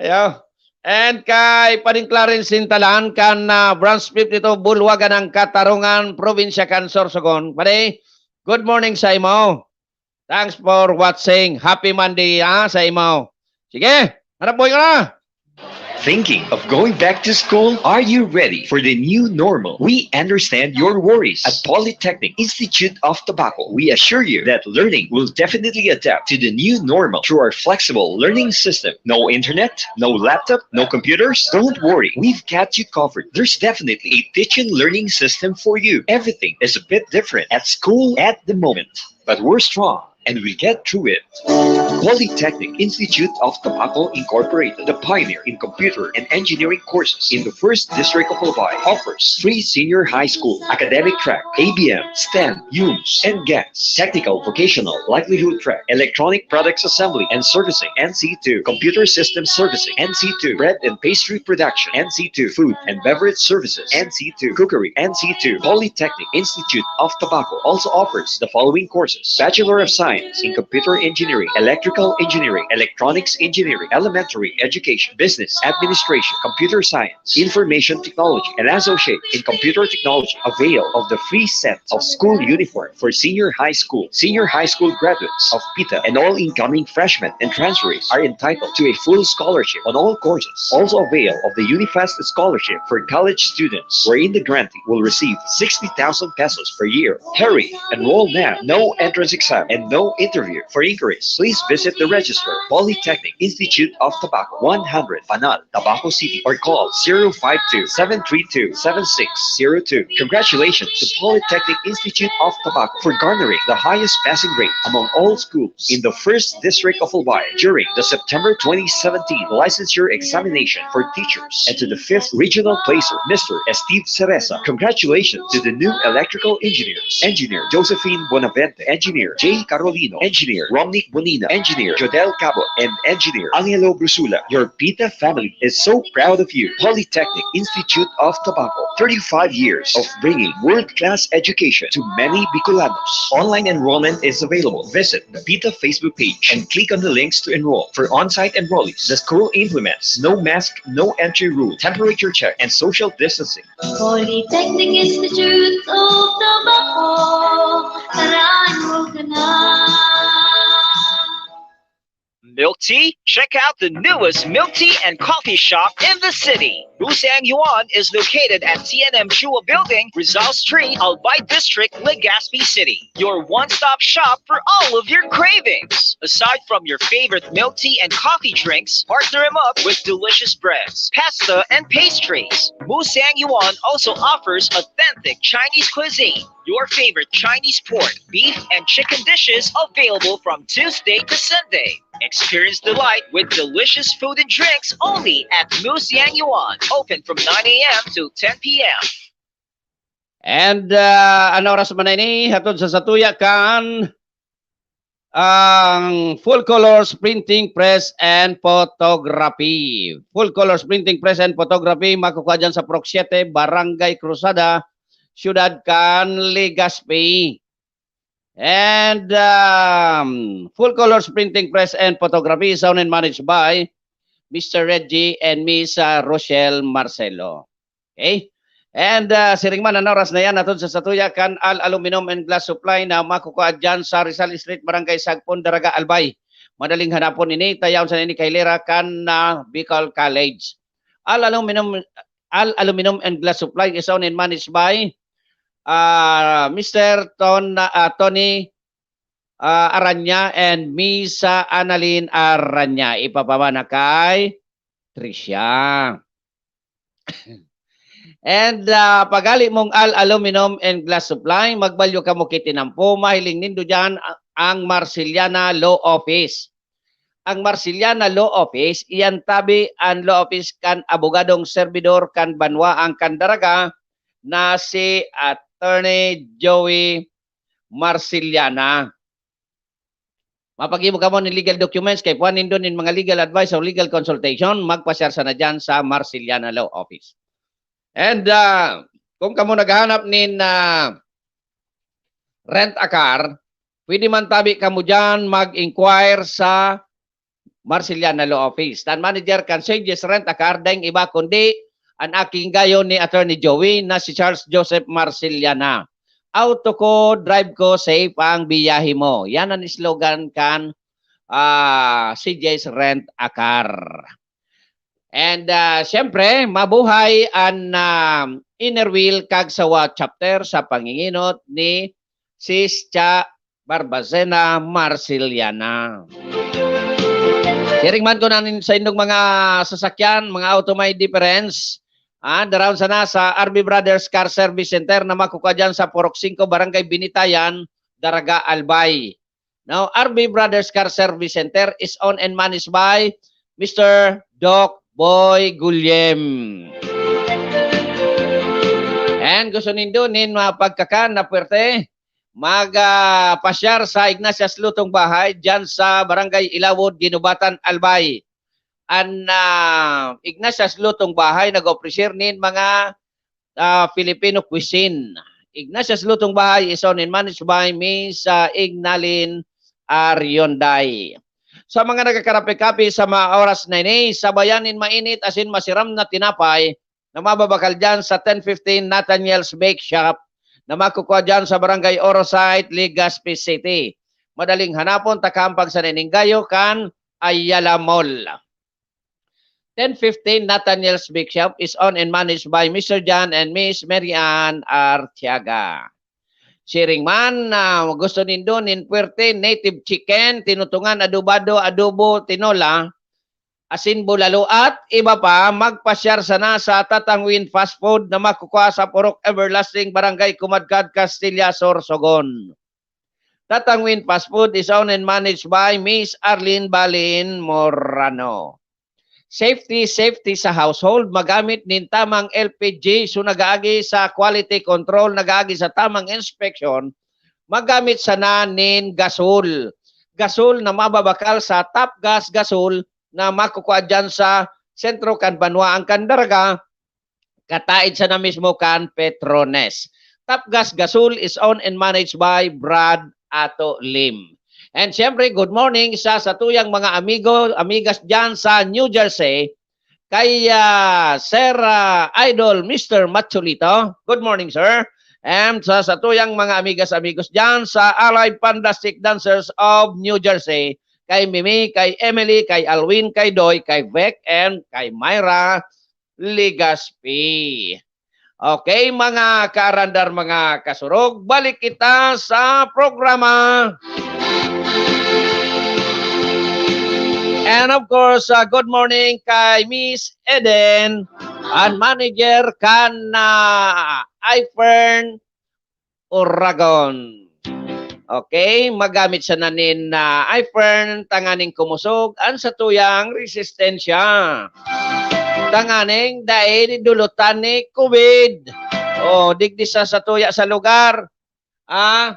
Ayo. And kay Pading Clarence Sintalan, kan, ah, Branch fifty-two, Bulwagan ng Katarungan, Probinsya kan Sorsogon. Padi, good morning sa imo. Thanks for watching. Happy Monday, ah, sa imo. Sige, hanap buhay ka na. Thinking of going back to school? Are you ready for the new normal? We understand your worries. At Polytechnic Institute of Tabaco, we assure you that learning will definitely adapt to the new normal through our flexible learning system. No internet, no laptop, no computers? Don't worry, we've got you covered. There's definitely a teaching learning system for you. Everything is a bit different at school at the moment, but we're strong and we get through it. Polytechnic Institute of Tabaco Incorporated, the pioneer in computer and engineering courses in the first district of Albay, offers free senior high school academic track, A B M, STEM, UMS, and GAS, technical vocational livelihood track, electronic products assembly and servicing, N C two, computer system servicing, N C two, bread and pastry production, N C two, food and beverage services, N C two, cookery, N C two. Polytechnic Institute of Tabaco also offers the following courses: Bachelor of Science in Computer Engineering, Electrical Engineering, Electronics Engineering, Elementary Education, Business Administration, Computer Science, Information Technology, and Associate in Computer Technology. Avail of the free set of school uniform for senior high school, senior high school graduates of PITA, and all incoming freshmen and transferees are entitled to a full scholarship on all courses. Also avail of the UNIFAST scholarship for college students, wherein the grantee will receive sixty thousand pesos per year. Hurry! Enroll now. No entrance exam and no interview. For inquiries, please visit the register, Polytechnic Institute of Tabaco, one hundred Panal, Tabaco City, or call zero five two, seven three two, seven six zero two. Congratulations to Polytechnic Institute of Tabaco for garnering the highest passing rate among all schools in the first district of Albay during the September twenty seventeen licensure examination for teachers, and to the fifth regional placer, Mister Steve Cereza. Congratulations to the new electrical engineers, Engineer Josephine Bonavente, Engineer Jay Carolino, Engineer Romnick Bonina, Engineer Jodel Cabot, and Engineer Angelo Brusula. Your PITA family is so proud of you. Polytechnic Institute of Tabaco, thirty-five years of bringing world-class education to many Bicolanos. Online enrollment is available. Visit the PITA Facebook page and click on the links to enroll. For on-site enrollees, the school implements no mask, no entry rule, temperature check, and social distancing. Polytechnic Institute of Tabaco, tara, enroll ka na. Milk tea? Check out the newest milk tea and coffee shop in the city. Musang Yuan is located at T N M Chua Building, Rizal Street, Albay District, Legazpi City. Your one-stop shop for all of your cravings. Aside from your favorite milk tea and coffee drinks, partner 'em up with delicious breads, pasta, and pastries. Musang Yuan also offers authentic Chinese cuisine. Your favorite Chinese pork, beef, and chicken dishes available from Tuesday to Sunday. Experience delight with delicious food and drinks only at Musang Yuan. Open from nine a m to ten p m. And, ah, ano oras man na ini? Hatod sa satuya kan ang Full Colors Printing Press and Photography. Full Colors Printing Press and Photography, makukuha dyan sa Proc siete, Barangay Cruzada, Siyudad kan Legazpi. And, um, Full Colors Printing Press and Photography is owned and managed by Mister Reggie and Miss, uh, Rochelle Marcelo. Okay? And, ah, siring man, an oras na yan, hatod sa satuya kan Al Aluminum and Glass Supply na makukuha dyan sa Rizal Street, Barangay Sagpon, Daraga, Albay. Madaling hanapon ini, ta yaon sana ini kahilera kan, ah, Bicol College. Al Aluminum, Al Aluminum and Glass Supply is owned and managed by, ah, Mister Ton-, ah, Tony, ah, Aranya and Miss, ah, Annalyn Aranya. Ipapamana kay Tricia. And, ah, paghali mong Al Aluminum and Glass Supply, magbalyo kamo ki tinampo, mahiling nindo diyan a-, ang Marceliana Law Office. Ang Marceliana Law Office, iyan tabi an law office kan abogadong serbidor kan banwaan kan Daraga na si Attorney Joey Marceliana. Mapaggibo kamo nin legal documents, kay kuha nindo nin mga legal advice o legal consultation, magpasyar sana diyan sa Marceliana Law Office. And, ah, kung kamo naghahanap nin, ah, rent a car, pwede man tabi kamo diyan mag-inquire sa Marceliana Law Office. Tan manager kan Sages Rent a Car, daing iba kundi an aking gayo ni Attorney Joey na si Charles Joseph Marceliana. Auto ko, drive ko, safe ang biyahe mo. Yan ang slogan kan, ah, Sages Rent a Car. And, ah, siyempre, mabuhay an, ah, Inner Wheel Kagsawa Chapter sa panginginot ni Sis Cha Barbacena Marceliana. Siring man ko na nin-, sa indong mga sasakyan, mga auto may difference, ah, daraon sana sa R B Brothers Car Service Center na makukua diyan sa Purok Singko, Barangay Binitayan, Daraga, Albay. Now, R B Brothers Car Service Center is owned and managed by Mister Doc Boy Gulyem. And gusto nindo nin mga pagkakan na puwerte? Mag, ah, pasyar sa Ignatius Lutong Bahay, diyan sa Barangay Ilawod, Guinobatan, Albay. An, ah, Ignatius Lutong Bahay nag-opreser nin mga, ah, Filipino cuisine. Ignatius Lutong Bahay is owned and managed by Miss, ah, Ignalin Arionday. Sa mga nagkakarape-kape sa mga oras na ini, sabayan nin mainit asin masiram na tinapay, na mababakal diyan sa ten fifteen Nathaniel's Bake Shop na makukua diyan sa Barangay Oro Site, Legazpi City. Madaling hanapon, takahampang sa Nininggayo kan Ayala Mall. Ten fifteen Nathaniel's Bake Shop is owned and managed by Mister John and Miss Mary Ann Artiaga. Siring man na gusto nindo nin puwerte, native chicken, tinutungan, adobado, adobo, tinola, asin bulalo at iba pa, magpasyar sana sa Tatangwin Fast Food na makukua sa Purok Everlasting, Barangay Kumadkad, Castilla, Sorsogon. Tatangwin Fast Food is owned and managed by Miss Arlene Balin Morano. Safety, safety sa household, magamit nin tamang L P G, so nagaagi sa quality control, nagaagi sa tamang inspection, magamit sana nin gasol. Gasol na mababakal sa Top Gas Gasol na makukua diyan sa sentro kan banwaan kan Daraga, kataid sana mismo kan Petrones. Top Gas Gasol is owned and managed by Brad Ato Lim. And siyempre, good morning sa satuyang mga amigo, amigas diyan sa New Jersey, kay, ah, Sir, ah, Idol Mister Macholito. Good morning, sir. And sa satuyang mga amigas, amigos diyan sa Allied Fantastic Dancers of New Jersey, kay Mimi, kay Emily, kay Alwin, kay Doy, kay Vec, and kay Myra Legaspi. Okay, mga kaarandar, mga kasurog, balik kita sa programa. And of course, uh, good morning kay Miss Eden, ang manager kan, uh, Ifern Oragon. Okay, magamit sana nin, ah, Ifern tanganing kumusog an satuyang resistensya. Tanganing dai dulutan ni COVID. O, digdi sa satuya sa lugar, ah,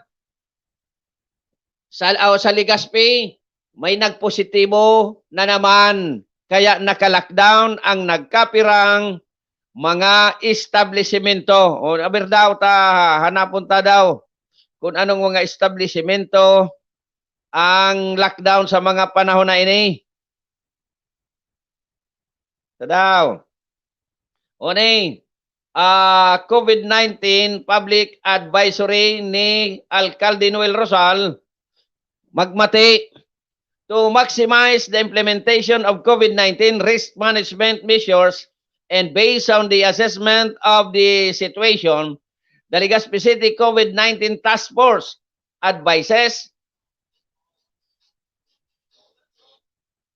sa, o, sa Legazpi, may nagpositibo na naman. Kaya naka-lockdown ang nagkapirang mga establisimento. O, aber daw ta, hanapon ta daw kung anong mga establisimento ang lockdown sa mga panahon na ini. Ta daw. O ni, ah, COVID nineteen public advisory ni Alcalde Noel Rosal, magmati to maximize the implementation of COVID nineteen risk management measures and based on the assessment of the situation, the Legazpi City COVID nineteen Task Force advises.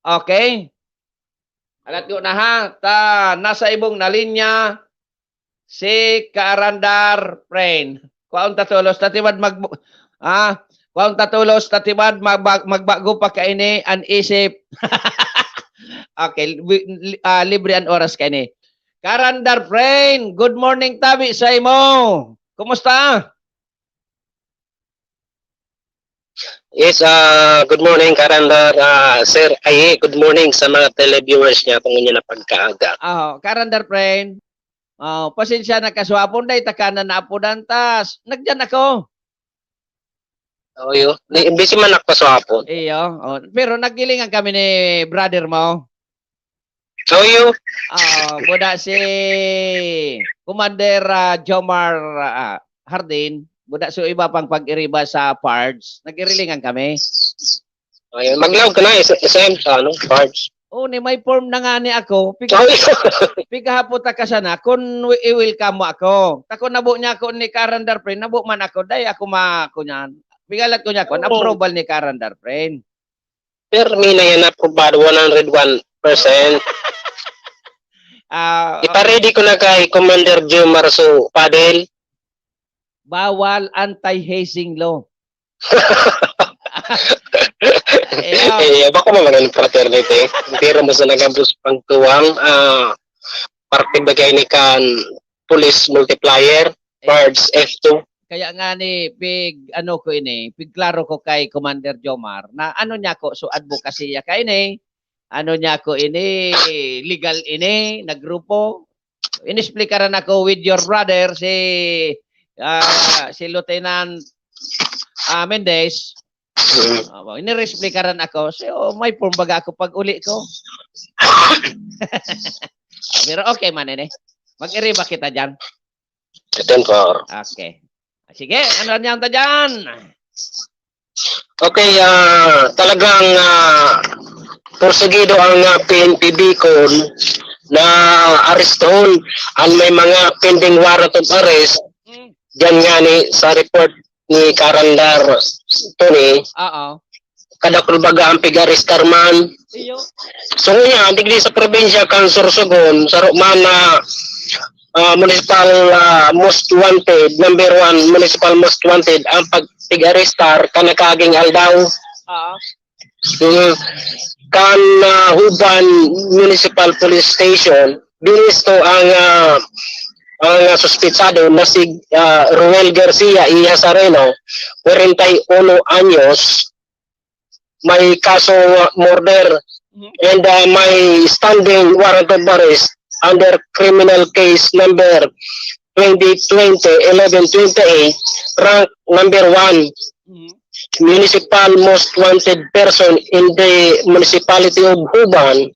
Okay? Alat ko na ha, ta nasa ibong na linya si Kaarandar Pren. Kwaon ta tolos, ta tiwad mag-, ah, kwaon ta tolos, ta tiwad magbag-, magbago pa kaini an isip. Okay, wi-, li-, ah, libre an oras kaini. Kaarandar Pren, good morning tabi sa imo. Kumusta? Yes, ah, good morning, Karandar, ah, Sir Aye. Good morning sa mga televiewers niya kung inyo na pagkaaga. Ah, Karandar Pren. Ah, pasensya na kaswapon, dai ta ka na naapodan tas. Nagdiyan ako. Oo, yun. Ni-, busy man ako sa hapon. Iyo. Oh. Pero naggilingan kami ni brother mo. Oo, yun. Ah, buda si Commander ah, Jomar ah, Hardin, buda so iba pang pag-iriba sa Pards. Nagirilingan kami. Ayun. Maglaog ka na, S- SM sa ano, Pards. Oh, ni may form na nga ni ako. Pig, Oo, yun. Pigahapon ta ka sana kun wi- i-welcome mo ako. Tako nabo niya ako ni Karandar pre, nabo man ako, dai ako ma ako niyan. Pigalat ko niya kon Oo. Approval ni Karandar pre. Permi na yan, aprobado, one hundred one percent. Ah, Iparedy ko na kay Commander Jomar so, Padel. Bawal anti-hazing law. Iyo. Eh, bako man magin fraternity. Pero mo sa nagabos pang tuwang, ah, parte ba kayo ni kan police multiplier, Pards F two. Kaya nga ni pig ano ko ini, pig klaro ko kay Commander Jomar na ano niya ko so advocacy ya kay ini, ano niya ko ini, legal ini, na grupo. Inesplikaran ako with your brother si ah, si Lieutenant ah, Mendez. Mm. Oh, iniresplikaran ako. So, may form baga ako pag uli ko. Pero okay man ini. Mag-iriba kita diyan. Ten four. Okay. Sige, ano niyan ta diyan? Okay, ah, talagang ah, porsigido ang ah, P N P Bicol na arestahon ang may mga pending warrant of arrest. Mm. Diyan nga ni sa report ni Karandar Tony, Oo. Kadakul baga ang pig-arestar man. Iyo. So, yan, digdi sa probinsya kan Sorsogon, saro man na ah, municipal ah, most wanted, number one municipal most wanted ang pag pig-arestar kan nakaaging aldaw. Oo. Mm, kan ah, Huban Municipal Police Station, binisto ang ah, ang ah, suspetsado na si ah, Roel Garcia Ihasareno, kwarenta y uno anyos, may kaso ah, murder and ah, may standing warrant of arrest under criminal case number twenty twenty eleven twenty-eight, rank number one Mhm. municipal most wanted person in the municipality of Huban,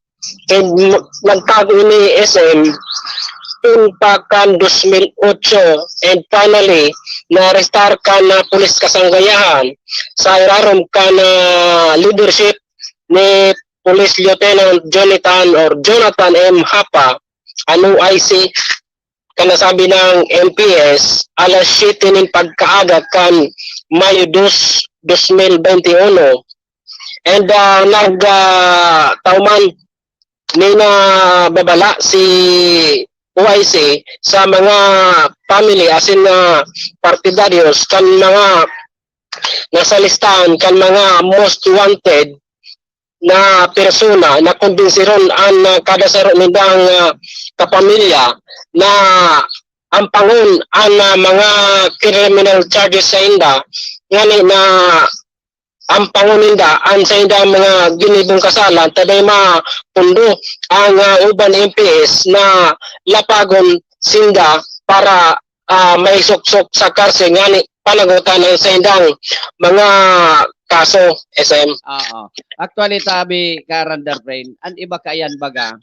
and m- nagtago ini S M poon pa kan dos mil otso, and finally naarestar kan ah, pulis kasanggayahan sa irarom kan ah, leadership ni Police Lieutenant Jonathan or Jonathan M. Hapa, an O I C, kan nasabi ng M P S, alas siyete nin pagkaaga kan Mayo dos, dos mil bente uno. And ah, nag ah, tauman, may nababala si O I C sa mga family, as in ah, partidaryos kan mga nasa listahan kan mga most wanted na persona na kumbinsiron an ah, kada saro nindang ah, kapamilya na ampangon an ah, mga criminal charges sainda, ngani na ampangon ninda an saindang mga ginibong kasalan, ta dai mapundo ang ah, uban M P S na lapagon sinda para ah, maisuksok sa karsel ngani panagutan ang saindang mga kaso, S M. Oo. Actually, tabi ka, Randall Brain, an iba kaiyan baga,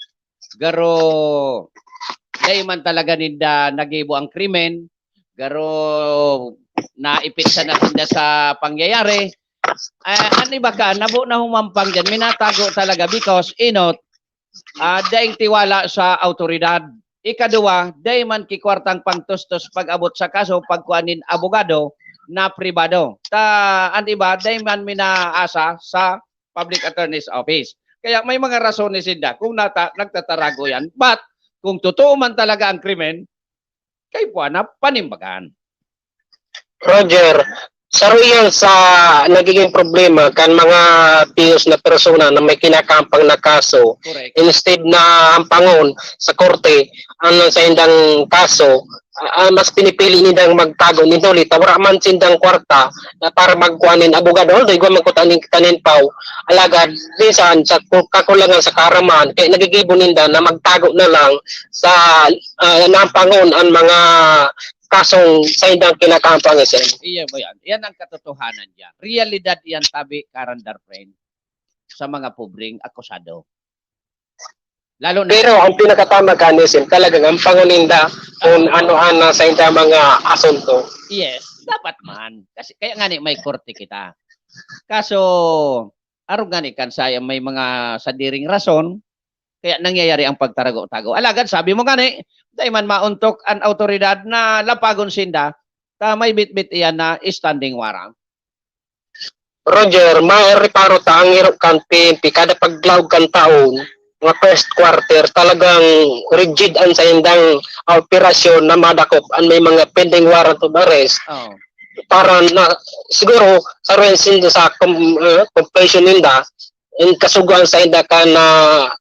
garo, dai man talaga ninda nagibo ang krimen, garo naipit sana sinda sa pangyayari. Ah, an iba ka, nabo na humampang diyan, minatago talaga because inot, ah, daing tiwala sa awtoridad. Ikaduwa, dai man kikwartang pangtustos pag-abot sa kaso pagkua nin abogado na pribado. Ta, an iba, dai man minaasa sa public attorney's office. Kaya may mga rason ni sinda kung nata, nagtatarago yan. But, kung totoo man talaga ang krimen, kay buwan na panimbagan. Roger, saro yan sa nagiging problema kan mga tiyos na persona na may kinakampang na kaso. Correct. Instead na ampangon sa korte ang saindang kaso, ah, mas pinipili nindang magtago nin huli ta wala man sindang kwarta na para magkuha nin abogado. Although igwa man kuta nin tanin paw, alagad minsan sa ku- kakulangan sa kaaraman, kaya nagigibo ninda na magtago na lang sa ah, naampangon ang mga kasong saindang kinakampang, S M. Iya ba yan? Yan ang katotohanan dyan. Realidad yan, tabi, Karandar friend, sa mga pobreng akusado. Lalo na Pero ang pinakatama gani, S M, talagang ang panguninda kung ano ang nasa inda mga asunto. Yes, dapat man. Kasi kaya nga ni may korte kita. Kaso, arog nga ni kan saya may mga sadiring rason, kaya nangyayari ang pagtarago-tago. Alagad, sabi mo nga ni, dahil man mauntok ang autoridad na lapagon sinda, ta may bitbit iyan na standing warrant. Roger, may reparo ta ang iro kan P N P kada paglaog kan taon, mga first quarter, talagang rigid ang saindang operasyon na madakop an may mga pending warrant of arrest. Oh. Para na, siguro, sa sinda sa com, uh, completion ninda, in kasugoan sainda kan uh,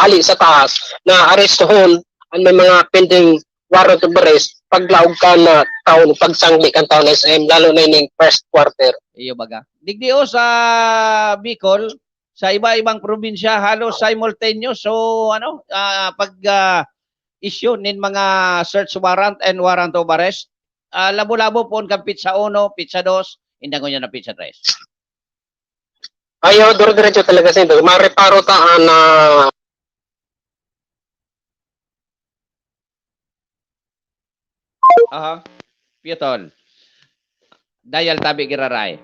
ali sa taas, na arestohon an may mga pending warrant of arrest, paglaog kan uh, taon, pagsangli kan taon S M, lalo na ining first quarter. Iyo baga. Digdi o sa Bicol, sa iba-ibang probinsya, halos simultaneous. So, ano, ah, pag ah, issue nin mga search warrant and warrant of arrest, ah, labo-labo poon kan pitsa uno, pitsa dos, indangon niya na pitsa tres. Ayo, dire-diretso talaga sa inyo. Mareparo ta an ah, Aha. Piyotol. Dayal tabi giraray.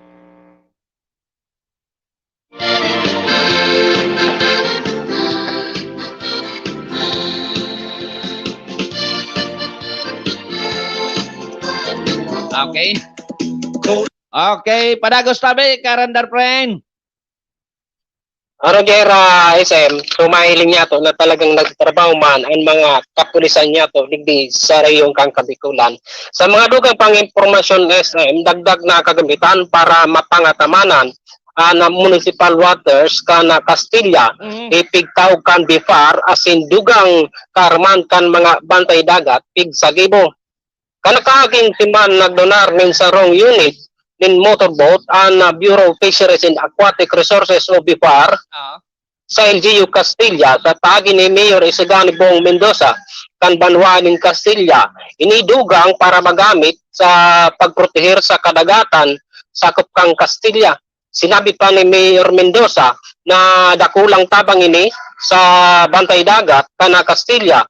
Okay. Okay, padagos tabi, Karandar friend. Ano, Jera, S M, so mahiling niya to na talagang nagtatrabaho man ang mga kapulisan niya to digdi sa reyong kan Kabikulan. Sa mga dugang pang impormasyon, S M, dagdag na kagamitan para mapangatamanan ang municipal waters kan Castilla, mm-hmm, ipigtaw kan BFAR asin dugang kaarman kan mga bantay dagat, pigsagibo. Kan nakaaging siman nagdonar nin sarong unit nin motorboat an ah, Bureau of Fisheries and Aquatic Resources o BFAR, ah, sa L G U Castilla sa paagi ni Mayor Isigani Bong Mendoza kan banwaan nin Castilla. Ini dugang para magamit sa pagproteher sa kadagatan sakop kan Castilla. Sinabi pa ni Mayor Mendoza na dakulang tabang ini sa bantay dagat kan Castilla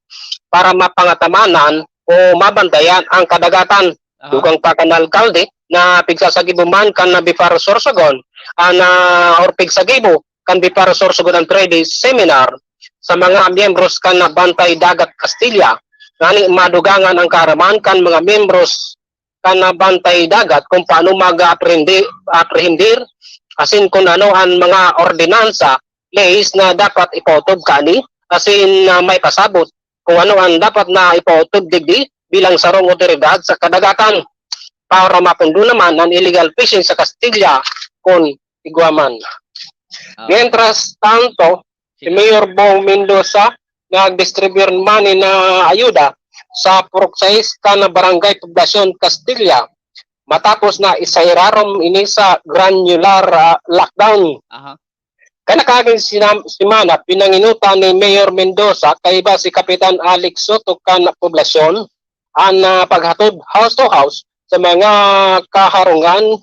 para mapangatamanan o mabantayan ang kadagatan. Aha. Dugang pa kan alkalde na pigsasagibo man kan BFAR Sorsogon an ah, or pigsagibo kan BFAR Sorsogon an training seminar sa mga miyembros kan Bantay Dagat Castilla, ngani madugangan ang kaaraman kan mga miyembros kan Bantay Dagat kung paano mag-aprehendir asin kung ano an mga ordinansa, lays na dapat ipaotob kani asin ah, maipasabot kung ano an dapat na ipaotob digdi bilang sarong awtoridad sa kadagatan para mapundo naman an illegal fishing sa Castilla kun igwa man. Ah. Mientras tanto, si Mayor Bong Mendoza nagdistribuyar man nin ayuda sa purok sais kan Barangay Poblacion, Castilla, matapos na isairarom ini sa granular ah, lockdown. Aha. Kan nakaaging sinam- semana, pinanginutan ni Mayor Mendoza kaiba si Kapitan Alex Soto kan Poblacion an ah, paghatod house to house sa mga kaharungan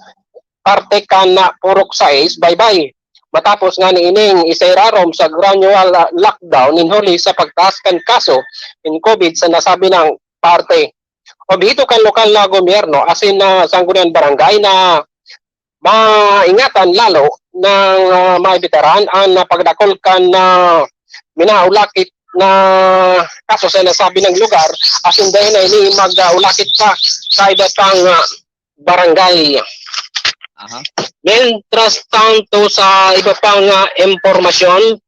parte kan ah, purok sais baybay. Matapos nga niining isairarom sa granual ah, lockdown nin huli sa pagtaas kan kaso nin COVID sa nasabi nang parte. Obhito kan lokal na gobyerno asin na sangguniang barangay na maingatan lalo nang ah, maibitaran an ah, pagdakol kan ah, minaulakit na kaso sa nasabi ng lugar asin dahil na ini mag-ulakit pa sa iba pang ah, barangay. Aha. Mientras tanto, sa iba pang ah, impormasyon,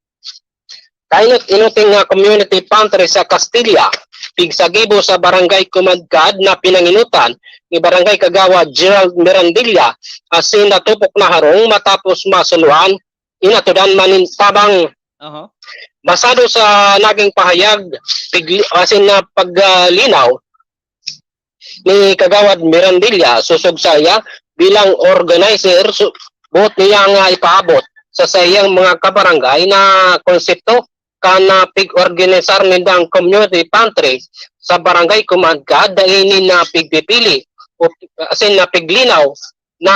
kainot-inoting nga community pantry sa Castilla, pigsagibo sa Barangay Kumadkad na pinanginutan ni Barangay Kagawad Gerald Mirandilla asin natupok na harong matapos masuluan, inatudan man nin tabang. Aha. Basado sa naging pahayag, pigli, asin na paglinaw ni Kagawad Mirandilla, sosog saya bilang organizer, su, buot niya nga ipaabot sa saiyang mga kabarangay na konsepto kan, ah, pig-organisar nindang community pantry sa Barangay Kumadkad, dai nin, ah, pigpipili o asin na piglinaw na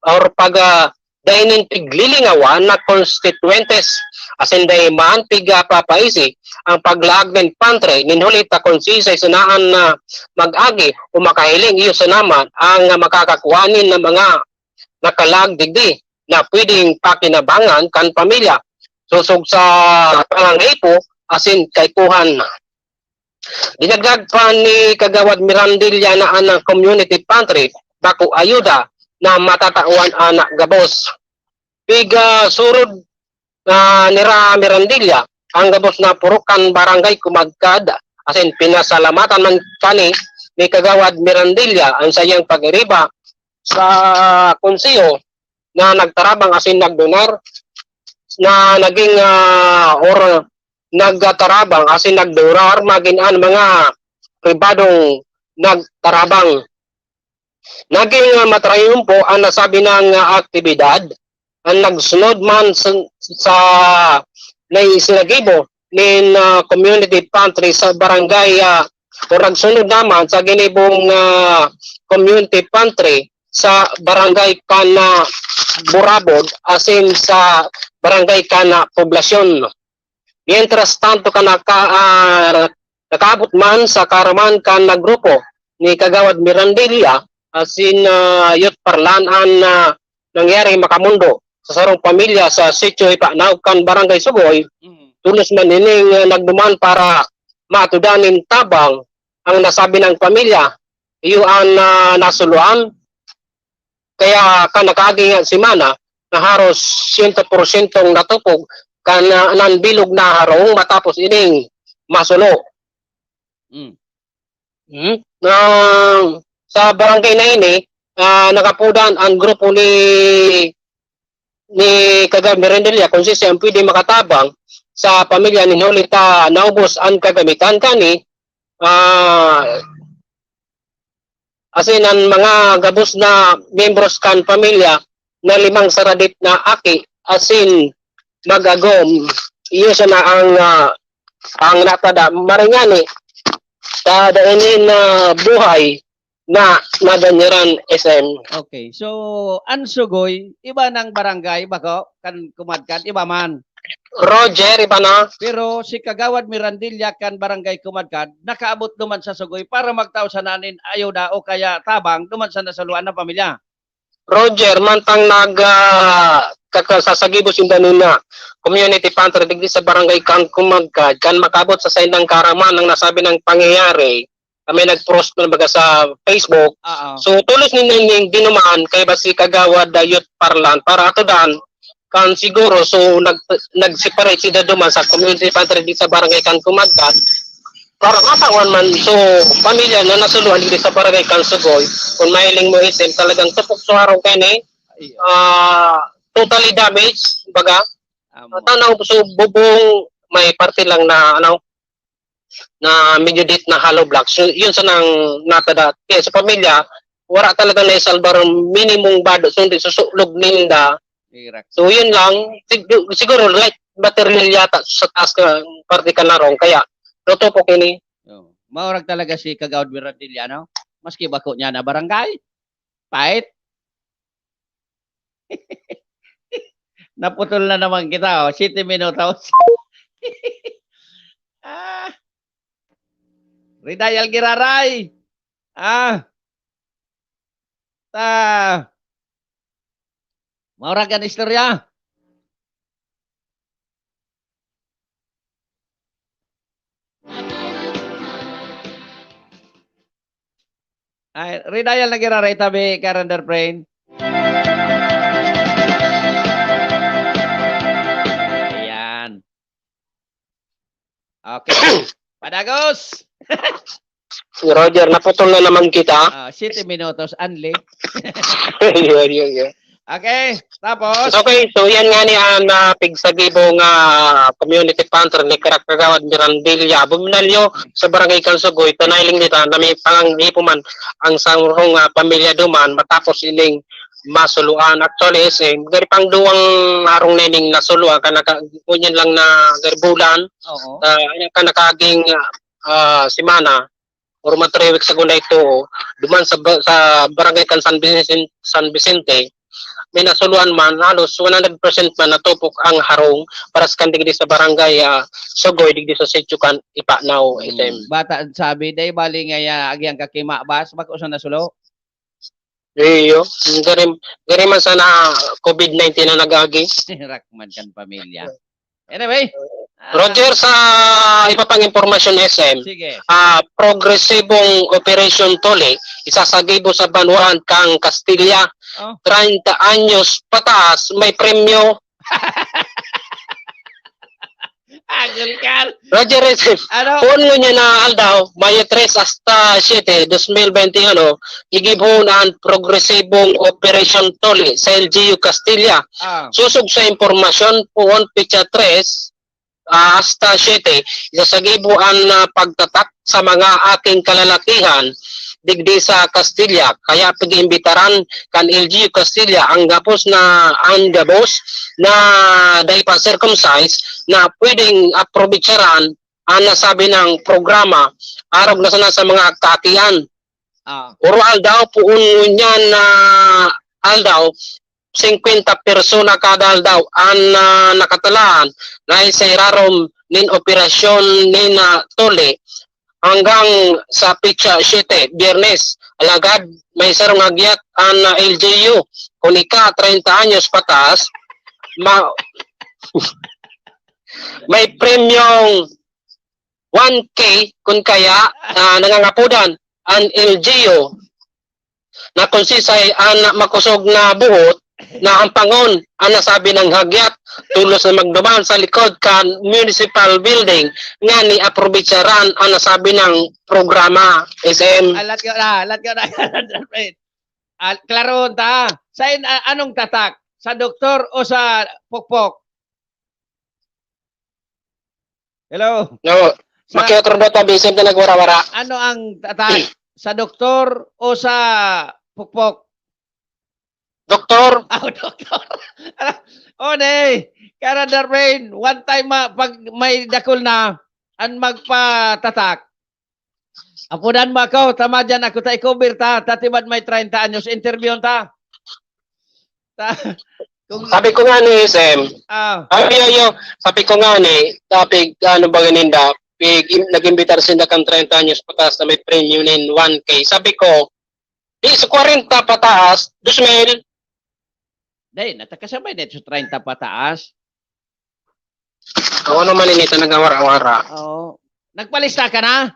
or pag, ah, dai nin piglilingawan na konstituyentes asin dai man pigpapaisi ang paglaag nin pantry nin huli ta kun siisay sanaan na mag-agi o makahiling, iyo sana man ang makakakua nin mga nakalaag digdi na pwedeng pakinabangan kan pamilya. Sosog sa pangangaipo asin kaipuhan. Dinagdag pa ni Kagawad Mirandilla na an community pantry bako ayuda na matatawan an gabos. Pigasurod na nira Mirandilla ang gabos na purok kan Barangay Kumadkad, asin pinasalamatan man kani ni Kagawad Mirandilla ang saiyang pag-iriba sa konseho na nagtarabang asin nagdonar na naging, ah, or nagtarabang asin nagdonar magin an mga pribadong nagtarabang. Naging, ah, matrayumpo an nasabi nang, ah, aktibidad. An nagsunod man sa, sa naisinagibo nin, ah, community pantry sa barangay, ah, o nagsunod naman sa ginibong, ah, community pantry sa barangay Cana Burabod asin sa barangay Cana Poblacion. Mientras tanto, kan naka-, ah, nakaabot man sa karaman kan grupo ni Kagawad Mirandilla asin, ah, Youth Parlan an, ah, nangyari makamundo sa sarong pamilya sa Sitio Ipanaw kan Barangay Sugoy, Mm. tolos man ining, ah, nagduman para maatudan nin tabang ang nasabi nang pamilya. Iyo an, ah, nasuluan. Kaya kan nakaaging semana na haros siyento porsyentong natupog kan, ah, nan bilog na harong matapos ining masulo. Mm. Hmm? Na sa barangay na ini, ah, nakapudan ang grupo ni, ni Kagawad Mirandilla kung sisay ang pwede makatabang sa pamilya nin huli ta naubos ang kagamitan kani, ah, asin an mga gabos na miyembros kan pamilya na limang saradit na aki asin mag-agom, iyo sana ang, ah, ang natada. Maray ngani, sa dai nin, ah, buhay na nadanyaran, S M. Okay. So, an Sugoy, iba nang barangay, bako, kan Kumadkad, iba man. Roger, iba na. Pero si Kagawad Mirandilla kan Barangay Kumadkad, nakaabot duman sa Sugoy para magtao sana nin ayuda o kaya tabang duman sa nasuluan na pamilya. Roger, mantang nag, ah, kakasasagibo sinda nin, ah, community pantry digdi sa Barangay Kumadkad, kan makaabot sa saindang karaman ang nasabi nang pangyayari, ah, may nag-post man baga sa Facebook. Oo. So, tolos nin, nin, nin dinuman kay ba si Kagawad, ah, Youth Parlan para atudan kan siguro, so, nag-, nag-separate sila duman sa community pantry di sa barangay kan Kumadkad. Para matawan man, so, pamilya na nasuluan dito sa barangay kan Sugoy, kung mahiling mo item, talagang tupok sa harong kayo ni, Iyo. ah, totally damaged, baga. Amo. Tanaw, so, bubong, may parte lang na, ano, na medyo deep na hollow blocks. So, yun sa nang natada. Kaya sa pamilya, wala talaga naisalbar ang minimum bado, sundi sa sulog ninda. Correct. So, yun lang. Sig-, siguro, light material yata sa taas ka, parte ka narong. Kaya, natupok ini. Oo. Maurag talaga si Kagawad Mirandilla, no? Maski bako niya na barangay. Pait. Naputol na naman kita, oh. Siyete minutos. Ah. Riday Algiraray. Ah. Ta. Maurag an istorya. Ay, Riday Algiraray, tabi, Carender Brain. Ayan. Okay. Padagos! Si Roger, naputol na naman kita. Ah, siyete minutos, only. Yun, yun, yun. Okay, tapos? Okay, so yan nga ni ang, ah, pigsagibo nga community pantry ni Karakagawad Mirandilla Abominalyo sa Barangay Kansugoy, Tanay Lingdita, na may pangangipo man ang sarong, ah, pamilya duman matapos ining masuluan. Actually, S M, gari pang duwang harong na ining nasuluan, kan naka-, ngunyan lang na gari bulan, Oo. ah, kan nakaging, ah, semana, or mga three weeks ago na ito, duman sa ba-, sa barangay kan San Vicen-, San Vicente, may nasuluan man, halos one hundred percent man natupok ang harong para sa kan digdi sa barangay, ah, Sugoy, digdi sa sitio kan Ipanaw, Hmm. S M. Bata sabi, "Dai bali nga ya, agyang kakima, bas, bako sa nasulo." Iyo, gari, gari man sana COVID nineteen na nag-agi. Rakman kan pamilya. Anyway. ah, Roger, sa iba pang impormasyon, S M, Sige. ah, progresibong operasyon tuli, isasagibo sa banwaan kang Kastilya. Oh. treinta anyos pataas, may premyo. Agol ka. Roger, S M, Ano? poon ngunyan na aldaw, Mayo tres hasta siete, dos mil bente uno, igibon an progresibong operasyon tuli sa L G U Castilla. Ah. Sosog sa impormasyon, poon petsa tres, ah, hasta siete, isasagibo an, ah, pagtatak sa mga aking kalalakihan digdi sa Castilla. Kaya pag-iimbitaran kan L G U Castilla ang gabos na, ang gabos na dai pa circumcised na pwedeng aprobetsaran ang nasabi ng programa arog na sana sa mga kaakian. Ah. Puro aldaw, poon ngunyan na aldaw, singkwenta persona kada aldaw an, ah, nakatalaan na sa irarom nin operasyon nin, ah, tuli hanggang sa petsa siete, Biyernes. Alagad may sarong hagyat an, ah, L G U. Kung ika treinta anyos pataas, ma-, may premyong one K, kun kaya, ah, nangangapodan an L G U na konsisay an makosog na buot na ampangon an nasabi nang hagyat, tolos na magduman sa likod kan municipal building nga ni aprobetsaran an nasabi nang programa, S M. Alat ko na, alat ko na. Al-, klarohon ta. Sa in-, a-, anong tatak? Sa doktor o sa pokpok? Hello? No, Sa- makiotro daw ta, Vincent, na nagwara-wara. Ano ang tatak? Sa doktor o sa pokpok? Doktor, Ah, doktor. Oh, ne. Kara Darwin, one time ma, pag may dakul na, an magpatatak. Apudan mo ako, tama dyan ako, ta i-cover ta, tatibad may treinta anyos, interviewon ta. Ta, kung, sabi ko nga ni S M, ah, ay, ay, ay, sabi ko nga ni, sabi, ano ba ganinda, pig-, nag-imbitar sinda kan treinta anyos pataas na may premyo nin one K. Sabi ko, di, sa kwarenta pataas, dos mil. Dai, natakasabay na ito sa treinta pataas. Kung ano man inita, nagawara-wara. Oo. Nagpalista ka na?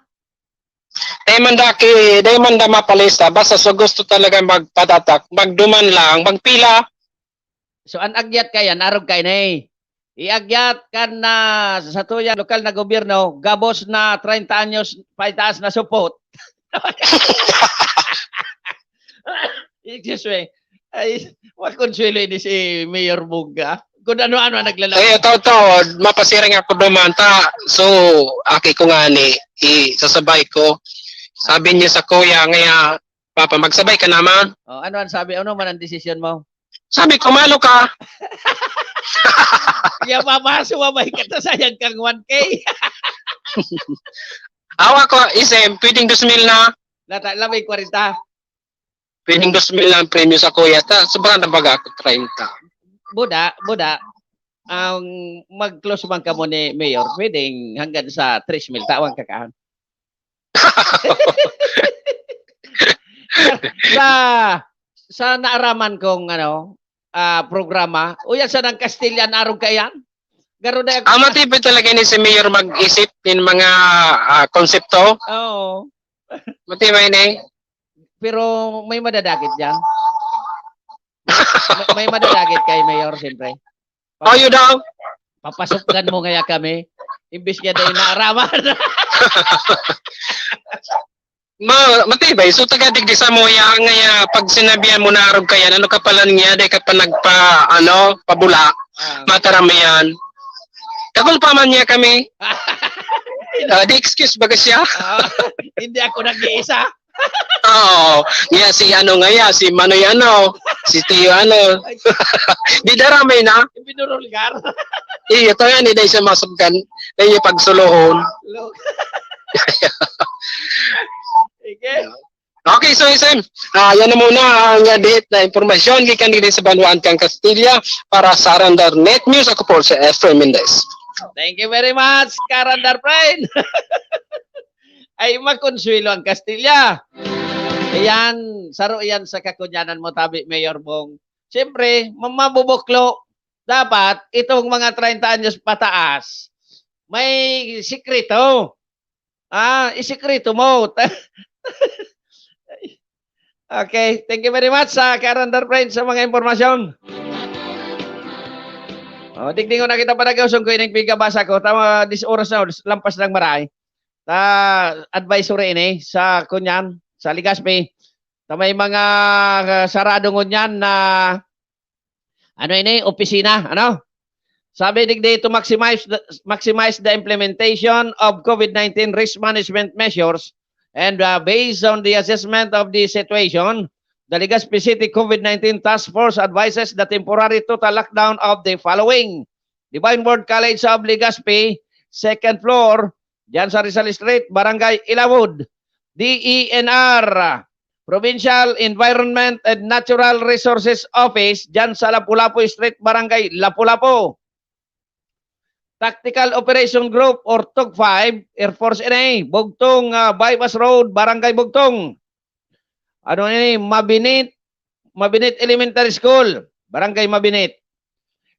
Dai man da ki, dai man da mapalista. Basta sa gusto talaga magpatatak, magduman lang, magpila. So, an agyat kaya, narog kay na eh. Iagyat kan na sa tuyang lokal na gobyerno, gabos na treinta anyos paitaas na supot. Excuse me. Ay, makonsuelo ini si Mayor Buga. Kung ano-ano ang naglalaro. Eh, taod-taod, mapasiring ako duman, ta. So, aki ko nga ni, i-, sasabay ko. Sabi niya sa kuya, ngaya, "Papa, magsabay ka naman." Oh, ano ang sabi? Ano man ang desisyon mo? Sabi ko, "Malo ka." Ya, papa, sumabay ka ta, sayang kang one K. Awa ko, isem, pwedeng dos mil na. Lata, labay kwarenta. Pwedeng dos mil na ang premyo sa kuya. Ta, sobrang na baga ako, treinta. Buda, buda. Ang mag-close man kamo ni Mayor, pwedeng hanggang sa tres mil, tawan ka kaan. Sa, sa naaraman kong, ano, ah, programa, uyan sa nang Kastilyan, arog ka yan? Garo na yung Ang matipid talaga ni si Mayor mag-isip ng mga, ah, konsepto. Oo. Matibay na eh. Pero may madadagit dyan. May, may madadagit kay Mayor, siyempre. Tayo daw. Papasukdan mo ngaya kami. Imbis nga dahil naaraman. Ma, matibay. So, taga digdi sa mo, ya, ngaya, pag sinabihan mo na arog ka yan, ano ka pala niya, di ka pa nagpa, ano, pabula, Ah, mataram yan. Kagul pa man niya kami. Ah, di excuse baga siya. ah, hindi ako nag-iisa. Oo. Nga si ano nga ya, si Manoy ano, si Tiyo ano. Di daramay na. Binurulgar. Iyo, tayo ni dahil sa masabkan na iyo pagsulohon. Look. Sige. Okay, so Isem, ah, yan na muna ang uh, dihit na impormasyon gikan din sa Banwaan kan Kastilya para sa Arandar Net News. Ako po si Efrain Mendez. Thank you very much, Karandar Friend. Ay, makonsuelo ang Kastilya. Ayan, saro yan sa kakunyanan mo, tabi, Mayor Bong. Siyempre, mamabubuklo, dapat itong mga treinta anyos pataas, may sikreto. Ah, isikreto mo. Okay, thank you very much sa Karandar Friend sa mga impormasyon. Oh, digdingon na kita para gausong ko ining pigabasa ko. Tama, dis oras na, lampas lang maray. Ta advisory ini sa kunyan, sa Legazpi. Ta may mga uh, sarado ngunyan na ano ini, opisina, ano? Sabi digdi to maximize the, maximize the implementation of COVID-19 risk management measures and uh, based on the assessment of the situation, the Legazpi City COVID-19 Task Force advises the temporary total lockdown of the following: Divine Word College of Legazpi, second floor, diyan sa Rizal Street, Barangay Ilawod. D E N R, Provincial Environment and Natural Resources Office, diyan sa Lapu-Lapu Street, Barangay Lapu-Lapu. Tactical Operation Group or TOG five, Air Force N A, Bugtong, uh, Bypass Road, Barangay Bugtong. Ano ini? Mabinit, Mabinit Elementary School, Barangay Mabinit.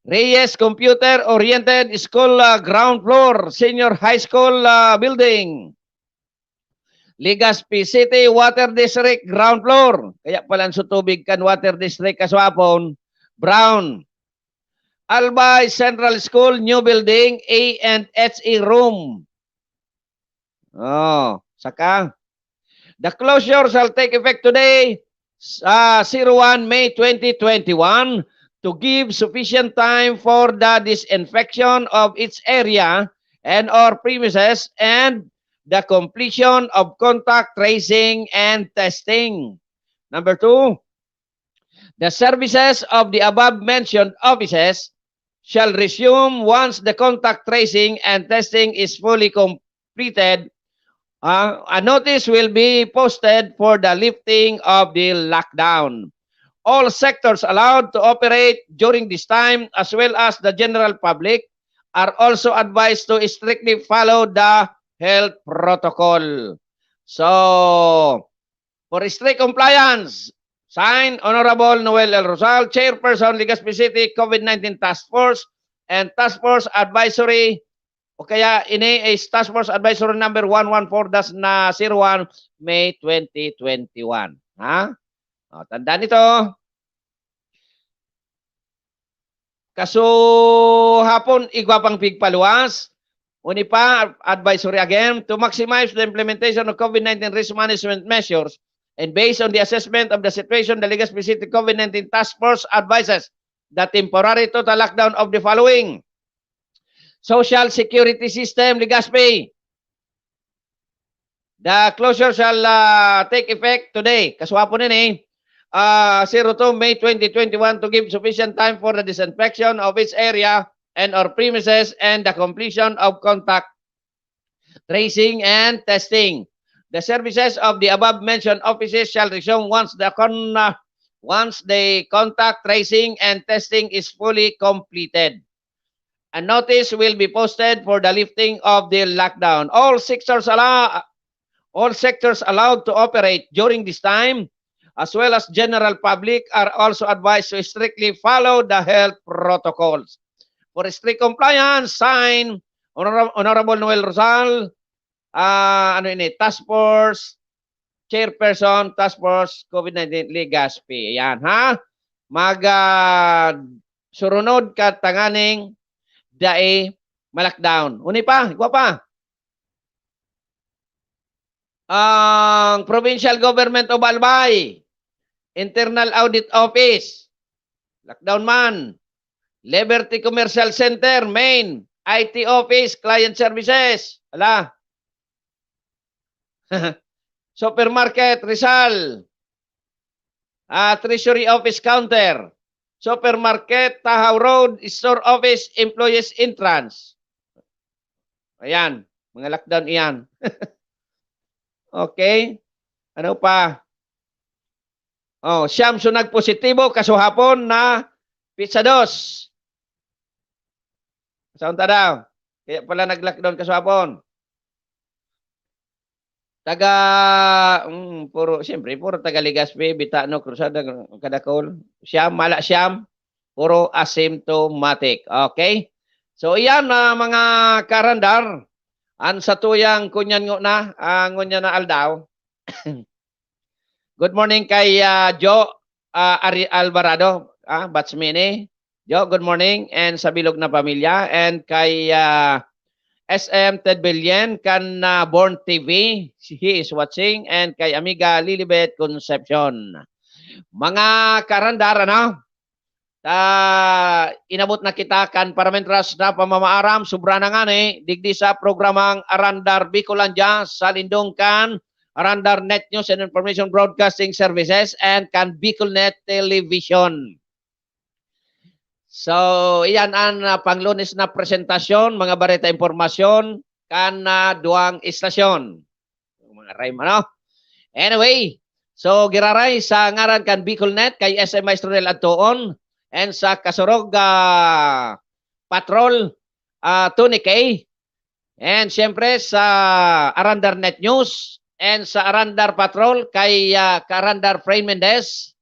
Reyes Computer Oriented School uh, ground floor, Senior High School uh, building. Legazpi City Water District ground floor. Kaya pala ang sutubig kan Water District kaswapon, brown. Albay Central School, new building, A and H E room. Oh, saka, the closure shall take effect today, uh, zero one May twenty twenty-one, to give sufficient time for the disinfection of each area and or premises and the completion of contact tracing and testing. Number two, the services of the above mentioned offices shall resume once the contact tracing and testing is fully completed. Uh, a notice will be posted for the lifting of the lockdown. All sectors allowed to operate during this time, as well as the general public, are also advised to strictly follow the health protocol. So, for strict compliance, sign Honorable Noel El Rosal, Chairperson, Legazpi City COVID-19 Task Force and Task Force Advisory, o kaya ini is Task Force Advisory number one one four dash na zero one, May twenty twenty-one. Ha? O, tandaan ito. Kasuhapon, igwa pang pigpaluwas. Uni pa, advisory again, to maximize the implementation of COVID-19 risk management measures and based on the assessment of the situation, the Legazpi City COVID-19 Task Force advises the temporary total lockdown of the following: social security system, Legazpi. The closure shall uh, take effect today. Kasuhapon ini, uh, zero two May twenty twenty-one, to give sufficient time for the disinfection of each area and or premises and the completion of contact tracing and testing. The services of the above mentioned offices shall resume once the con uh, once the contact tracing and testing is fully completed. A notice will be posted for the lifting of the lockdown. All sectors allow all sectors allowed to operate during this time, as well as general public, are also advised to strictly follow the health protocols. For strict compliance, sign Honor- Honorable Noel Rosal, ah, ano ini, Task Force Chairperson, Task Force COVID-19 Legazpi. Ayan, ha? Mag ah, surunod ka tanganing dai ma-lockdown. Uni pa, igwa pa. Ang Provincial Government of Albay, Internal Audit Office, lockdown man. Liberty Commercial Center, main, I T Office, Client Services. Ala. Supermarket Rizal, ah, Treasury Office Counter, Supermarket Tahaw Road, Store Office, Employees Entrance. Ayan, mga lockdown iyan. Okay? Ano pa? Oh, siyam so nagpositibo, kasuhapon na pitsa dos. Saan ta daw? Kaya pala nag-lockdown kasuhapon. Taga, mm, puro, siyempre, puro taga Legazpi, Bitano, Cruzada, Kadakol. Siyam, mala siyam, puro asymptomatic. Okay? So, iyan, ah, mga karandar, ang satuyang kunyan ngo na, ah, ngunyan na aldaw. Good morning kay, ah, Jo, ah, Ari Alvarado, ah, batch mini. Jo, good morning. And sa bilog na pamilya. And kay, ah, S M Ted Bilyen, kan, ah, Born T V, he is watching. And kay Amiga Lilibet Concepcion. Mga karandar, ano? Ta, inabot na kita kan paramintras na pamamaaram, sobra na ngani, digdi sa programang Arandar Bicolandia, sa lindong kan Arandar Net News and Information Broadcasting Services and kan Bicolnet Television. So, iyan an, ah, pang-Lunes na presentasyon, mga bareta, impormasyon, kan, ah, duwang estasyon. Mga rhyme, ano? Anyway, so, giraray sa ngaran kan Bicolnet, kay S M Maestro Nel Adtoon, and sa Kasurog, ah, Patrol, ah, Tony K, and siyempre sa Arandar Net News, and sa Arandar Patrol, kay, ah, Karandar Frame Mendez.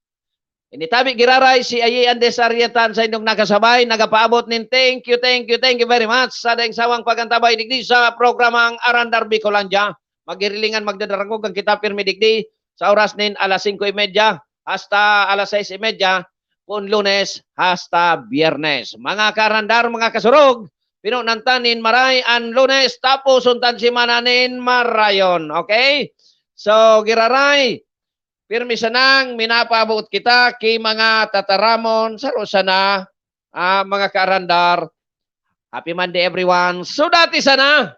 Initabi giraray si Ayi Andes Arrieta, sa indong nakasabay, nagapaabot nin thank you, thank you, thank you very much sa daing sawang pag-antabay digdi sa programang Arandar Bicolandia. Magirilingan, magdadaragogan kita pirmi digdi sa oras nin alas singko y media hasta alas sais y media, kun Lunes hasta Biyernes. Mga karandar, mga kasurog, pinunantan nin maray an Lunes, tapos untan semana nin marayon. Okay? So, giraray, pirmi sanang minapaabot kita ki mga tataramon, saro sana, ah, mga kaarandar. Happy Monday, everyone. So, dati sana,